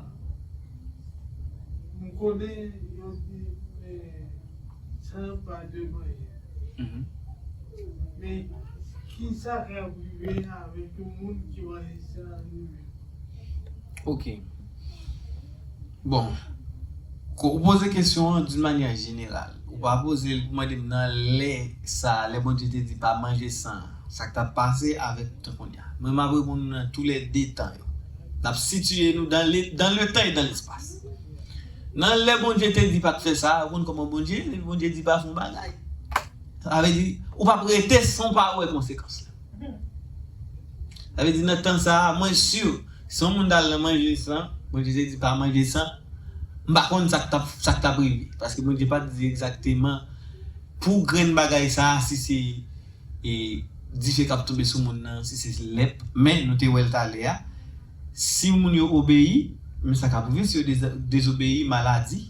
M konnen yo di, eh, san pa de mwayen. Men, kisa k ap rive avèk yon moun ki manje san rive? Ok. Bon. Ko-, ou poze kesyon an d'une manière générale. Ou pa poze l pou mande m nan lè sa, lè Bondye te di pa manje san, sa k t ap pase avèk tan kounye a. Mwen, m ap reponn ou nan tou lè de tan yo. N ap sitiye nou dans le, dans le temps et dans l'espace. Nan lè Bondye te di pa t fè sa, ou konn kòman Bondye ye, Bondye di pa fè yon bagay. Sa vle di, ou p ap rete san w pa wè konsekans la. Sa vle di, nan tan sa a, mwen si, si yon moun t al nan manje san, Bondye te di pa manje san, m pa konn sa k t ap, sa k t ap rive. Paske Bondye pa t di egzakteman pou grenn bagay sa a, si se e dife k ap tonbe sou moun nan, si se lèp, men nou te wè l talè a, si moun yo obeyi, men sa k ap rive, si yo dez-, dezobeyi, maladi,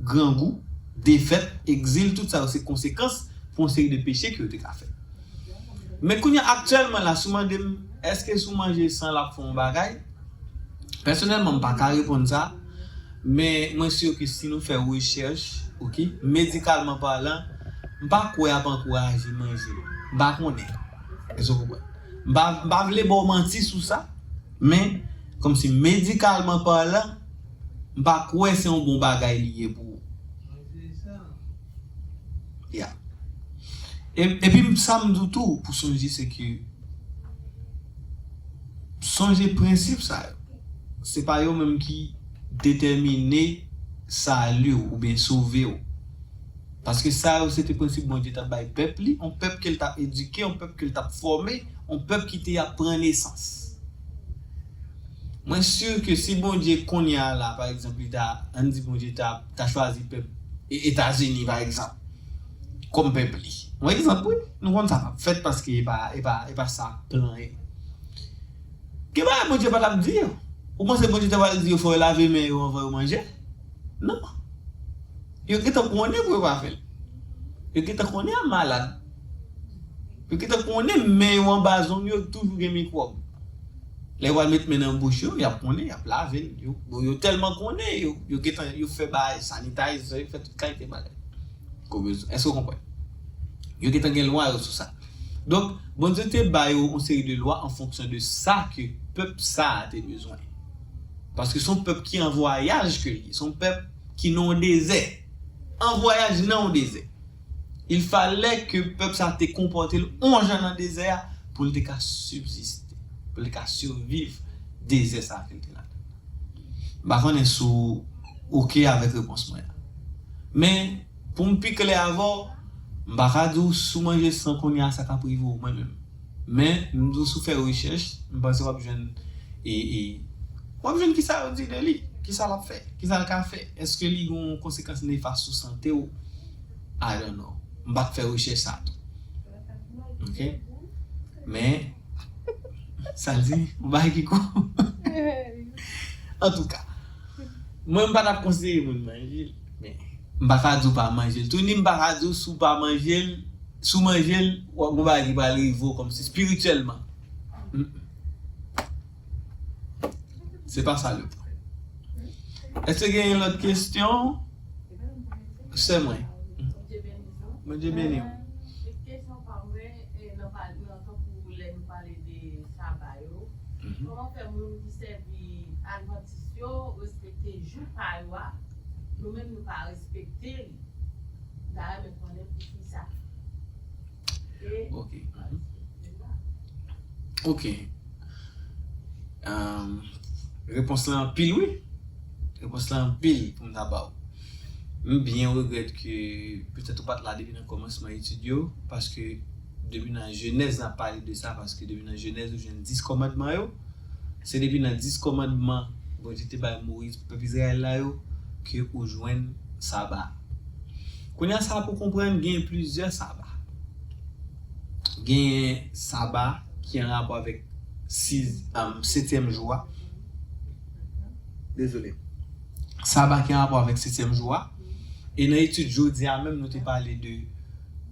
grangou, defèt, egzil, tout sa yo se konsekans pou yon seri de peche ke yo te ka fè. Men kounye a, aktyèlman la, si w mande m, èske si w manje san l ap fè yon bagay? Pèsonèlman, m pa ka reponn sa, men mwen si ke si nou fè rechèch, ok, medikalman palan, M pa kwè y ap ankouraje manje l. M pa konnen. Èske w konprann? M pa, m pa vle ba w manti sou sa, men, kòmsi medikalman palan, m pa kwè se yon bon bagay li ye pou ou. Ya. E, epi, sa m di w tou, pou sonje, se ke sonje prensip sa yo. Se pa yo menm ki detèmine sali w oubyen sove w. Paske sa yo se te prensip Bondye t ap bay pèp li, yon pèp ke l t ap edike, yon pèp ke l t ap fòme, yon pèp ki te ap pran nesans. Mwen si ke si Bondye kounye a la, pa egzanp, li ta, ann di Bondye ta, ta chwazi pèp E-, Etazini, pa egzanp, kòm pèp li. Yon egzanp, wi, nou konn sa p ap fèt paske e pa, e pa, e pa sa plan ye. Gen bagay Bondye pa t ap di yo. Ou panse Bondye ta pral di yo fò yo lave men yo anvan yo manje? Non. Yo gentan konnen pou yo pa fè l. Yo gentan konnen y ap malad. Yo gentan konnen men yo anba zong yo toujou gen mikwòb. Lè yo al met men nan bouch yo, y ap konnen, y ap lave l. Yo, bon, yo tèlman konnen, yo, yo gentan, yo fè bagay, sanitize, yo fè tout kalite bagay. Ko bezwen. Èske w konprann? Yo gentan gen lwa yo sou sa. Donk, Bondye te ba yo yon seri de lwa an fonksyon de sa ke pèp sa a te bezwen. Paske se yon pèp ki an vwayaj ke li ye. Se yon pèp ki nan yon dezè. An vwayaj nan yon dezè. Il fallait ke pèp sa te konpòte l yon jan nan dezè a pou l te ka sibziste, pou l te ka siviv dezè sa ke l te ladan. M pa konnen si w oke avèk repons mwen an. Men, pou m pi klè avè w, m pa ka di w si w manje san kounye a sa k ap rive w, mwen menm. Men, m di w si w fè rechèch, m panse w ap jwenn, e, e, w ap jwenn kisa yo di de li, kisa l ap fè, kisa l ka fè. Èske li gen yon konsekans nefas sou sante w? I don't know. M pa t fè rechèch sa tou. Ok? Men, sa l di, yon bagay ki kou. Antouka, mwen, m pa t ap konseye moun manje l. Men, m pa ka di w pa manje l tou, ni m pa ka di w si w pa manje l, si w manje l, w ap gen yon bagay ki pral rive w kòmsi espirityèlman. Mm-mm. Se pa sa le pwen. Èske gen yon lòt kesyon? Sè mwen. Bondye beni w. Kesyon pa mwen, e, nan pa-, nan tankou lè nou pale de saba yo, kòman fè moun ki sèvi advantis yo respekte jou pa yo a, nou menm nou pa respekte li? M ta renmen konnen poukisa. Ok. Ok. Ahn, repons lan anpil, wi. Repons lan anpil pou m ta ba w. M byen regrèt ke petèt ou pa t la depi nan kòmansman etid yo, paske depi nan Jenèz n ap pale de sa, paske depi nan Jenèz ou jwenn dis kòmandman yo. Se depi nan dis kòmandman Bondye te bay Moyiz pou pèp Izrayèl la yo ke ou jwenn Saba. Kounye a sa pou konprann gen plizyè Saba. Gen Saba ki an rapò avèk sis, um, setyèm jou a. Dezole. Saba ki an rapò avèk setyèm jou a. E nan etid jodi a menm, nou te pale de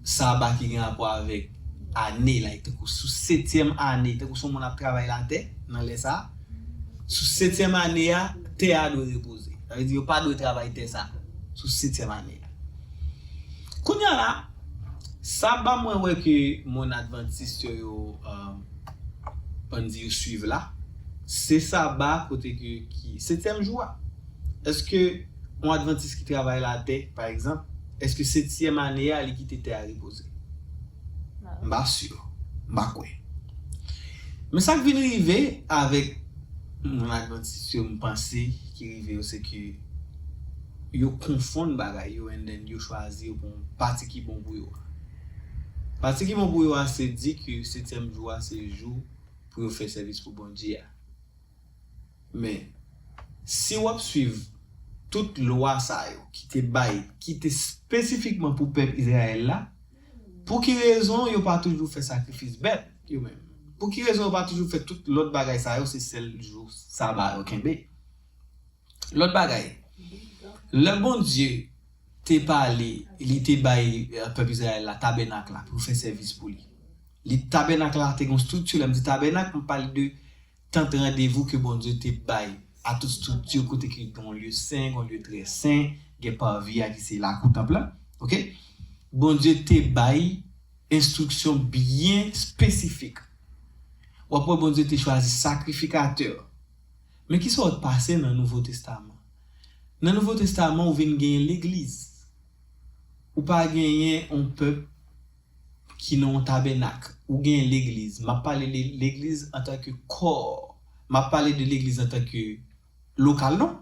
Saba ki gen rapò avèk ane la, tankou sou setyèm ane, tankou se yon moun ap travay latè nan lè sa a. Sou setyèm ane a, tè a dwe repoze. Sa vle di yo pa dwe travay tè sa a sou setyèm ane a. Kounye a la, Saba mwen wè ke moun advantis yo, yo, um, ann di yo swiv la, se Saba kote ke, ki setyèm jou a. Èske yon advantis ki travay latè, pa egzanp, èske setyèm ane a li kite tè a repoze? M pa si, m pa kwè. Men sa k vin rive avèk moun advantis yo, m panse ki rive yo, se ke yo konfonn bagay yo, and then yo chwazi yo pou yon pati ki bon pou yo a. Pati ki bon pou yo a, se di ke setyèm jou a se jou pou yo fè sèvis pou Bondye a. Men, si w ap swiv tout lwa sa yo ki te bay, ki te espesifikman pou pèp Izrayèl la, pou ki rezon yo pa toujou fè sakrifis bèt, yo menm? Pou ki rezon yo pa toujou fè tout lòt bagay sa yo, se sèl jou Saba yo kenbe? Lòt bagay, lè Bondye te pale, li te bay, eh, pèp Izrayèl la tabènak la pou fè sèvis pou li. Li, tabènak la te gen yon estrikti, lè m di tabènak, m pale de tant randevou ke Bondye te bay a tout estrikti kote ke gen yon lye sen, gen yon lye trè sen, gen pavi a ki se lakou tanp lan. Ok? Bondye te bay enstriksyon byen espesifik. W ap wè Bondye te chwazi sakrifikatè. Men ki sa w pase nan Nouvo Testaman? Nan Nouvo Testaman, ou vin genyen legliz. Ou pa genyen yon pèp ki nan yon tabènak. Ou genyen legliz. M ap pale de legliz antanke kò. M ap pale de legliz antanke lokal, non.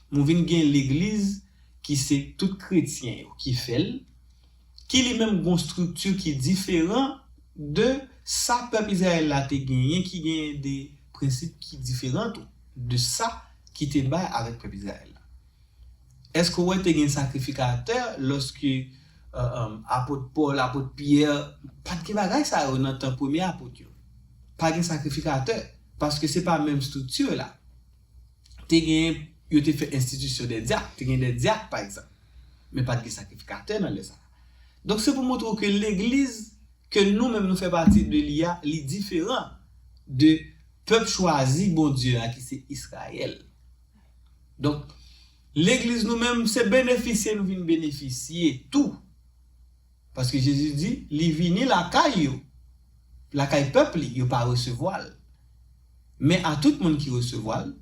Nou vin gen legliz ki se tout kretyen yo ki fè l, ki li menm gon estrikti ki diferan de sa pèp Izrayèl la te genyen, ki genyen de prensip ki diferan tou de sa ki te bay avèk pèp Izrayèl la. Èske w wè te gen sakrifikatè lòske uh, um, apot Pòl, apot Pyè, pa t gen bagay sa yo nan tan premye apot yo? Pa gen sakrifikatè, paske se pa menm estrikti la. Te gen, yo te fè enstitisyon de dyak, te gen de dyak, pa egzanp. Men pa t gen sakrifikatè nan lè sa a. Donk, se pou montre w ke legliz ke nou menm nou fè pati de li a, li diferan de pèp chwazi Bondye a ki se Izrayèl. Donk, legliz nou menm, se benefisye nou vin benefisye tou. Paske Jezi di, li vini lakay yo, lakay pèp li, yo pa resevwa l. Men a tout moun ki resevwa l,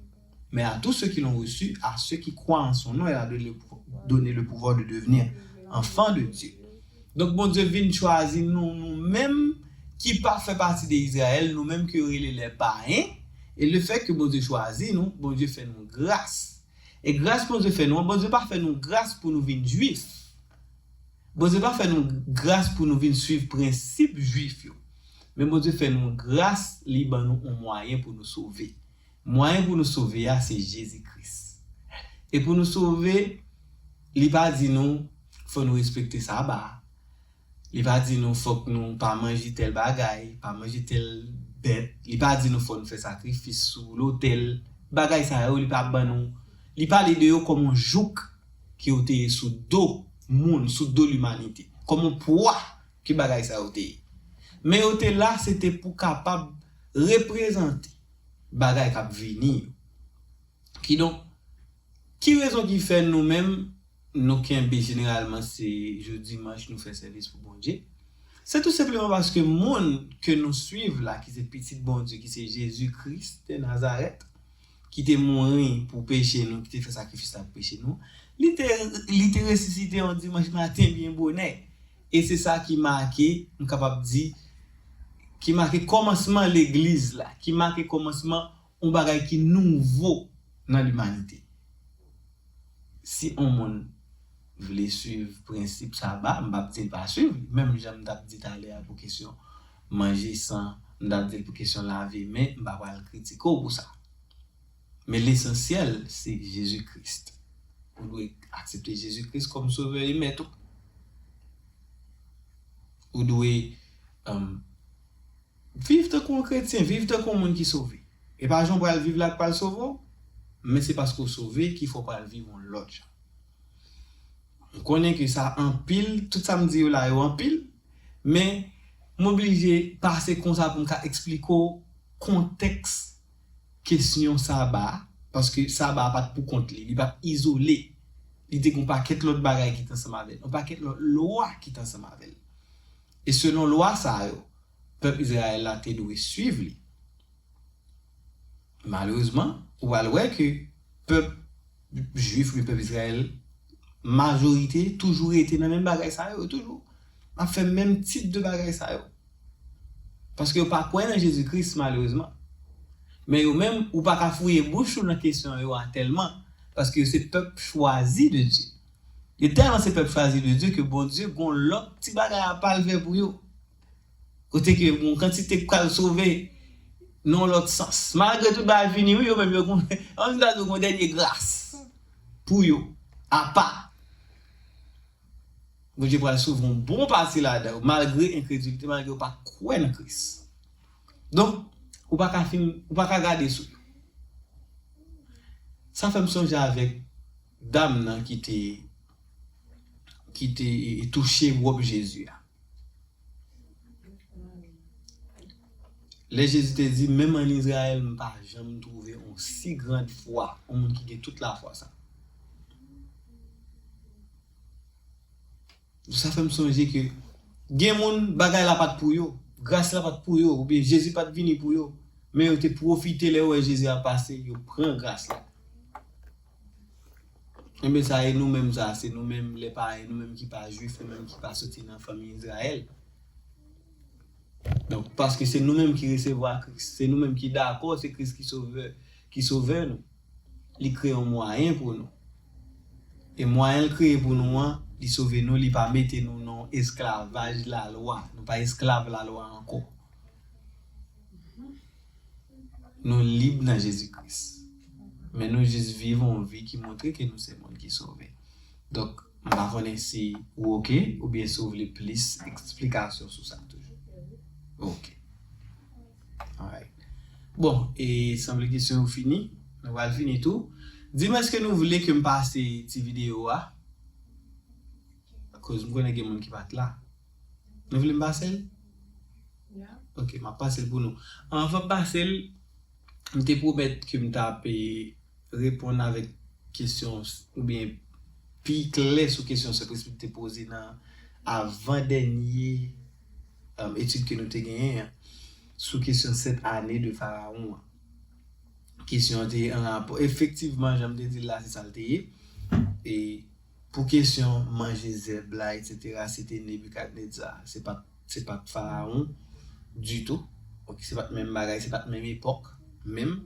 mais à tous ceux qui l'ont reçu, à ceux qui croient en son nom, il a donné le pou- donné le pouvoir de devenir enfants de Dieu. Donk, Bondye vin chwazi nou, nou menm ki pa fè pati de Izrayèl, nou menm ke yo rele lè payen, e le fèt ke Bondye chwazi nou, Bondye fè nou gras. E gras Bondye fè nou an, Bondye pa fè nou gras pou nou vin jwif. Bondye pa fè nou gras pou nou vin swiv prensip jwif yo. Men Bondye fè nou gras, li ban nou yon mwayen pou nou sove. Mwayen pou nou sove a, se Jezi Kris. E pou nou sove, li pa di nou, fò nou respekte saba. Li pa di nou fòk nou pa manje tèl bagay, pa manje tèl bèt. Li pa di nou fò nou fè sakrifis sou lotèl. Bagay sa yo, li pa ban nou. Li pale de yo kòm yon jouk ke yo te ye sou do moun, sou do limanite. Kòm yon pwa ke bagay sa yo te ye. Men yo te la, se te pou kapab reprezante bagay k ap vini yo. Kidonk, ki rezon ki fè nou menm, nou kenbe jeneralman se jou dimanch nou fè sèvis pou Bondye? Se tou senpleman paske moun ke nou swiv la, ki se Pitit Bondye, ki se Jezi Kris de Nazarèt, ki te mouri pou peche nou, ki te fè sakrifis la pou peche nou, li te, li te resisite yon dimanch maten byen bonè. E se sa ki make, m kapab di, ki make kòmansman legliz la, ki make kòmansman yon bagay ki nouvo nan limanite. Si yon moun vle swiv prensip saba, m p ap di l pa swiv li. Menm jan m t ap di talè a pou kesyon manje san, m t ap di l pou kesyon lave men, m pa pral kritike w pou sa. Men lesansyèl, se Jezi Kris. Ou dwe aksepte Jezi Kris kòm sovè e mèt ou. Ou dwe um, viv tankou yon kretyen, viv tankou yon moun ki sove. E pa jan w pral viv la k pral sove w, men se paske w sove ki fè w pral viv yon lòt jan. M konnen ke sa anpil, tout sa m di yo la yo anpil, men m oblije pase konsa pou m ka eksplike w kontèks kesyon saba a, paske saba a pa t pou kont li, li pa t izole. Li te gen yon pakèt lòt bagay ki t ansanm avè l, yon pakèt lòt lwa ki t ansanm avè l. E selon lwa sa yo, pèp Izrayèl la te dwe swiv li. Malerezman, ou pral wè ke pèp jwif oubyen pèp Izrayèl, majorite toujou rete nan menm bagay sa yo toujou. Ap fè menm tip de bagay sa yo. Paske yo pa kwè nan Jezi Kris, malerezman. Men yo menm, ou pa ka fouye bouch ou nan kesyon yo a tèlman, paske yo se pèp chwazi de Dye. Yo tèlman se pèp chwazi de Dye ke Bondye gon lòt ti bagay apa l fè pou yo. Kote ke gon kantite k pral sove nan yon lòt sans. Malgre tout bagay fini, wi, yo menm yo gon, ann ta di yo gon dènye gras pou yo, apa. Bondye pral sove yon bon pati ladan yo, malgre enkredilite, malgre yo pa kwè nan Kris. Donk, ou pa ka fin, ou pa ka gade sou yo. Sa fè m sonje avèk dam nan ki te, ki te touche wòb Jezi a. Lè Jezi te di, menm ann Izrayèl, m pa janm twouve yon si grand foi, yon moun ki gen tout lafwa sa. Sa fè m sonje ke gen moun, bagay la pa t pou yo, gras la pa t pou yo, oubyen Jezi pa t vini pou yo, men yo te pwofite lè yo wè Jezi ap pase, yo pran gras la. Enben sa e nou menm sa, se nou menm lè pa e nou menm ki pa jwif, nou menm ki pa soti nan fanmi Izrayèl. Donk, paske se nou menm ki resevwa Kris, se nou menm ki dakò se Kris ki sovè, ki sovè nou. Li kreye yon mwayen pou nou. E mwayen l kreye pou nou an, li sove nou, li pa mete nou nan esklavaj lalwa. Nou pa esklav lalwa ankò. Nou lib nan Jezi Kris. Men nou jis viv yon vi ki montre ke nou se moun ki sove. Donk, m pa konnen si ou oke, oubyen si w vle plis eksplikasyon sou sa toujou. Oke. Alright. Bon, e sanble kesyon yo fini. Nou pral fini tou. Di m èske nou vle ke m pase ti videyo a? Akoz m konnen gen moun ki pa t la. Nou vle m pase l? Ok, m ap pase l pou nou. Anvan m pase l, m te pwomèt ke m t ap, e, reponn avèk kesyon s-, oubyen pi klè sou kesyon Sè Presby te poze nan avan dènye, um, etid ke nou te genyen an, sou kesyon sèt ane de Farawon an. Kesyon an te an rapò, efektivman, jan m te di l la, se sa l te ye. E pou kesyon manje zèb la, etsetera, se te Nebikadneza. Se pa t, se pa t Farawon ditou. Ok, se pa t menm bagay, se pa t menm epòk, menm.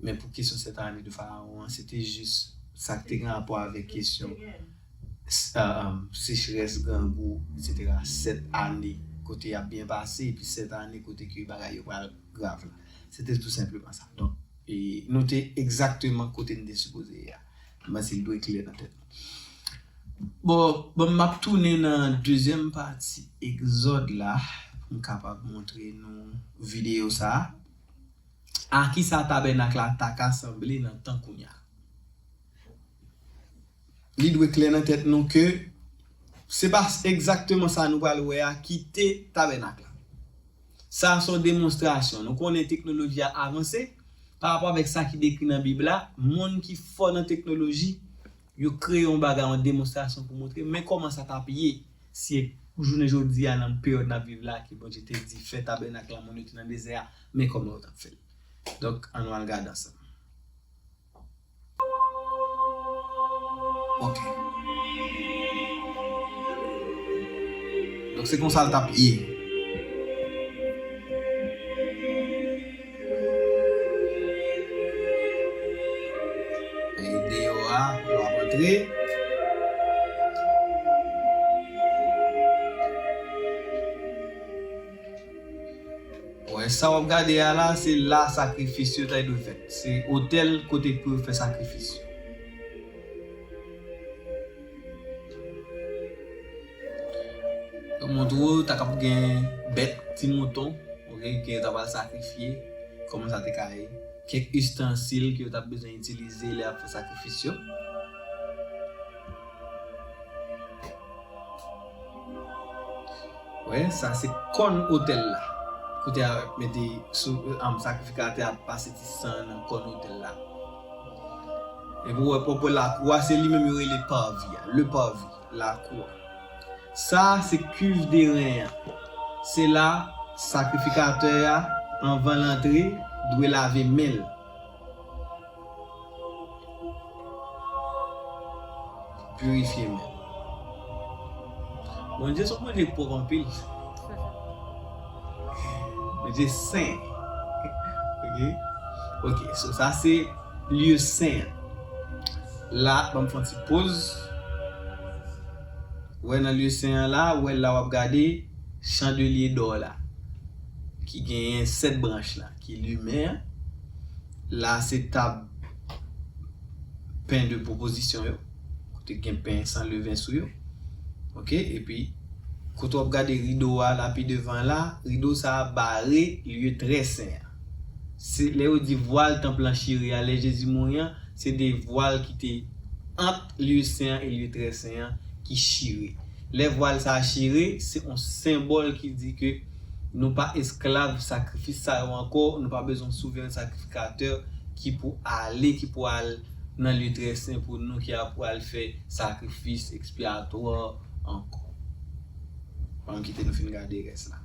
Men pou kesyon sèt ane de Farawon an, se te jis sa k te gen rapò avèk kesyon s-, a, a, sechrès, grangou, etsetera. Sèt ane kote y ap byen pase, epi sèt ane kote ke bagay yo pral grav la. Se te tou senpleman sa. Donk, e nou te egzakteman kote n te sipoze ye a. M panse l dwe klè nan tèt nou. Bon, bon, m ap tounen nan dezyèm pati Egzòd la, pou m kapab montre nou videyo sa a. A kisa tabènak la ta ka sanble nan tan kounye a? Li dwe klè nan tèt nou ke se pa egzakteman sa nou pral wè a ki te tabènak la. Sa a se yon demonstrasyon. Nou konnen teknoloji a avanse. Pa rapò avèk sa ki dekri nan Bib la, moun ki fò nan teknoloji, yo kreye yon bagay, yon demonstrasyon pou montre men kòman sa t ap ye si jounen jodi a, nan peryòd n ap viv la, ke Bondye te di fè tabènak la, moun yo te nan dezè a, men kòman yo t ap fè l. Donk, ann nou al gade ansanm. Ok. Donk, se konsa l t ap ye. E deyò a, lè w ap antre. Wè, sa w ap gade a la, se la sakrifis yo ta dwe fèt. Se otèl kote pou yo fè sakrifis yo. Yo montre w, ta kab gen bèt, ti mouton, ok, ke yo ta pral sakrifye, kòman sa te ka ye, kèk istansil ke yo t ap bezwen itilize lè y ap fè sakrifis yo. Wè, sa se kòn otèl la. Kote y ap mete sou, am, sakrifikatè a ap pase ti san an nan kòn otèl la. Epi w wè pwòp lakou a, se li menm yo rele pavi a, le pavi, lakou a. Sa a se kuiv de ren an. Se la sakrifikatè a, anvan l antre, dwe lave men l. Pirifye men l. Bondye se yon Bondye k pwòp anpil. Bondye sen. Ok? Ok, so sa se lye sen an. La, ban m fè yon ti poz. Wè nan lye sen an la, wè la w ap gade chandelye dò la, ki genyen sèt branch la, ki limen an. La se tab pen de pwopozisyon yo, kote gen pen san leven sou yo. Ok, epi kote w ap gade rido a la pi devan la, rido sa a bare lye trè sen an. Se lè yo di vwal tanp lan chire a, lè Jezi mouri an, se de vwal ki te ant lye sen an e lye trè sen an ki chire. Lè vwal sa a chire, se yon senbòl ki di ke nou pa esklav sakrifis sa yo ankò, nou pa bezwen souvren sakrifikatè ki pou ale, ki pou al nan lye trè sen pou nou, ki ap pral fè sakrifis ekspyatwa ankò. Ban m kite nou fin gade rès la.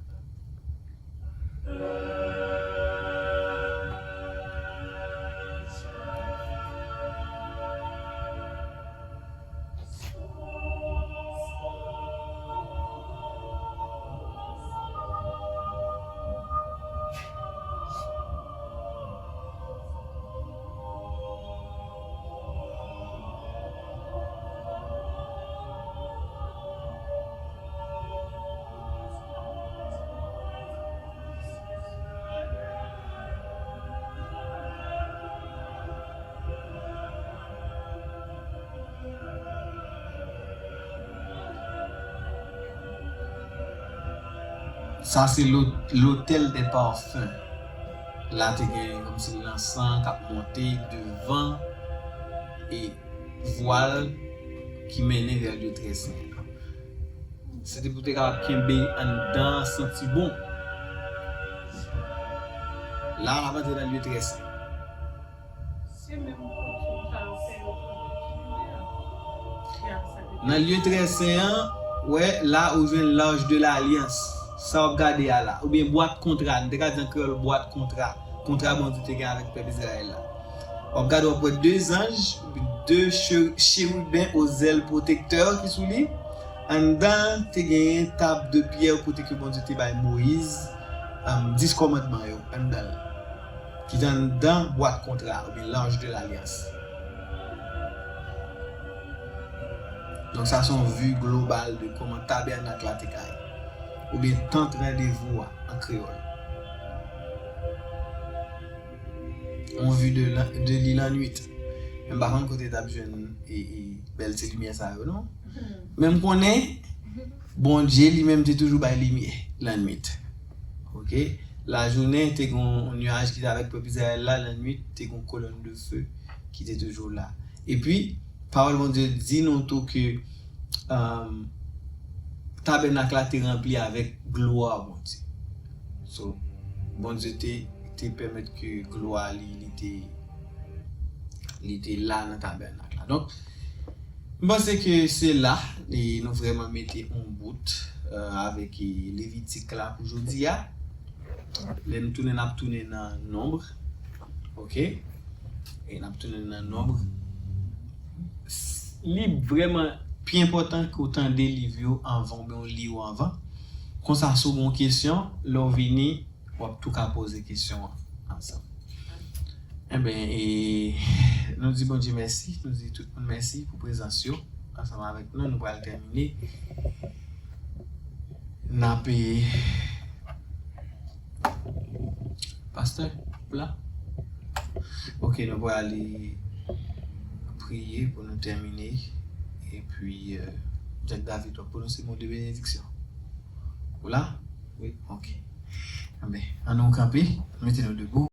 Sa se lo-, l'autel des parfums. La te gen kòmsi lansan k ap monte devan e vwal ki mennen vè lye trè sen an. Se te pou te kapab kenbe anndan an santi bon. La, l ap antre nan lye trè sen. Se menm pwodui sa yo fè yo pwodui ki limyè. Nan lye trè sen an, wè, la ou jwenn l'Arche de l'Alliance. Sa w ap gade a la. Oubyen bwat kontra. Nou te ka di an kreyòl bwat kontra. Kontra Bondye te gen avèk pèp Izrayèl la. W ap gade, w ap wè de zanj, de che-, cheriben o zèl pwotektè ki sou li. Anndan an, te genyen tab de pyè kote ke Bondye te bay Moyiz, um, dis kòmandman yo anndan l, ki te anndan bwat kontra, oubyen l'Arche de l'Alliance. Donk, sa se yon vi global de kòman tabènak la te ka ye, oubyen tant randevou a, an kreyòl. On vit de la, de li lannwit. Men m pa konn kote t ap jwenn e, e bèl ti limyè sa yo, non. Men m konnen Bondye li menm te toujou bay limyè lannwit. Oke? Lajounen, te gen yon niyaj ki te avèk pèp Izrayèl la, lannwit, te gen yon kolòn de fe ki te toujou la. Epi, pawòl Bondye di nou tou ke, um, tabènak la te ranpli avèk glwa Bondye. So, Bondye te, te pèmèt ke glwa li, li te, li te la nan tabènak la. Donk, m panse ke se la, e nou vrèman mete yon bout, euh, avèk, e, Levitik la pou jodi a. Lè n tounen, n ap tounen nan Nonb. Oke? E n ap tounen nan Nonb. S-, li vrèman pi enpòtan ke w tande liv yo anvan, oubyen w li yo anvan. Konsa, si w gen yon kesyon, lè w vini, w ap tou ka poze kesyon an ansanm. Enben, e, nou di Bondye mèsi, nou di tout moun mèsi pou prezans yo ansanm avèk nou. Nou pral tèmine. N ap, e, pastè, w la? Oke, nou pral ale priye pou nou tèmine. Epi, e, Jack David, w ap pwononse mo de benediksyon. Ou la? Wi, oke. Enben, ann nou kanpe, mete nou debou.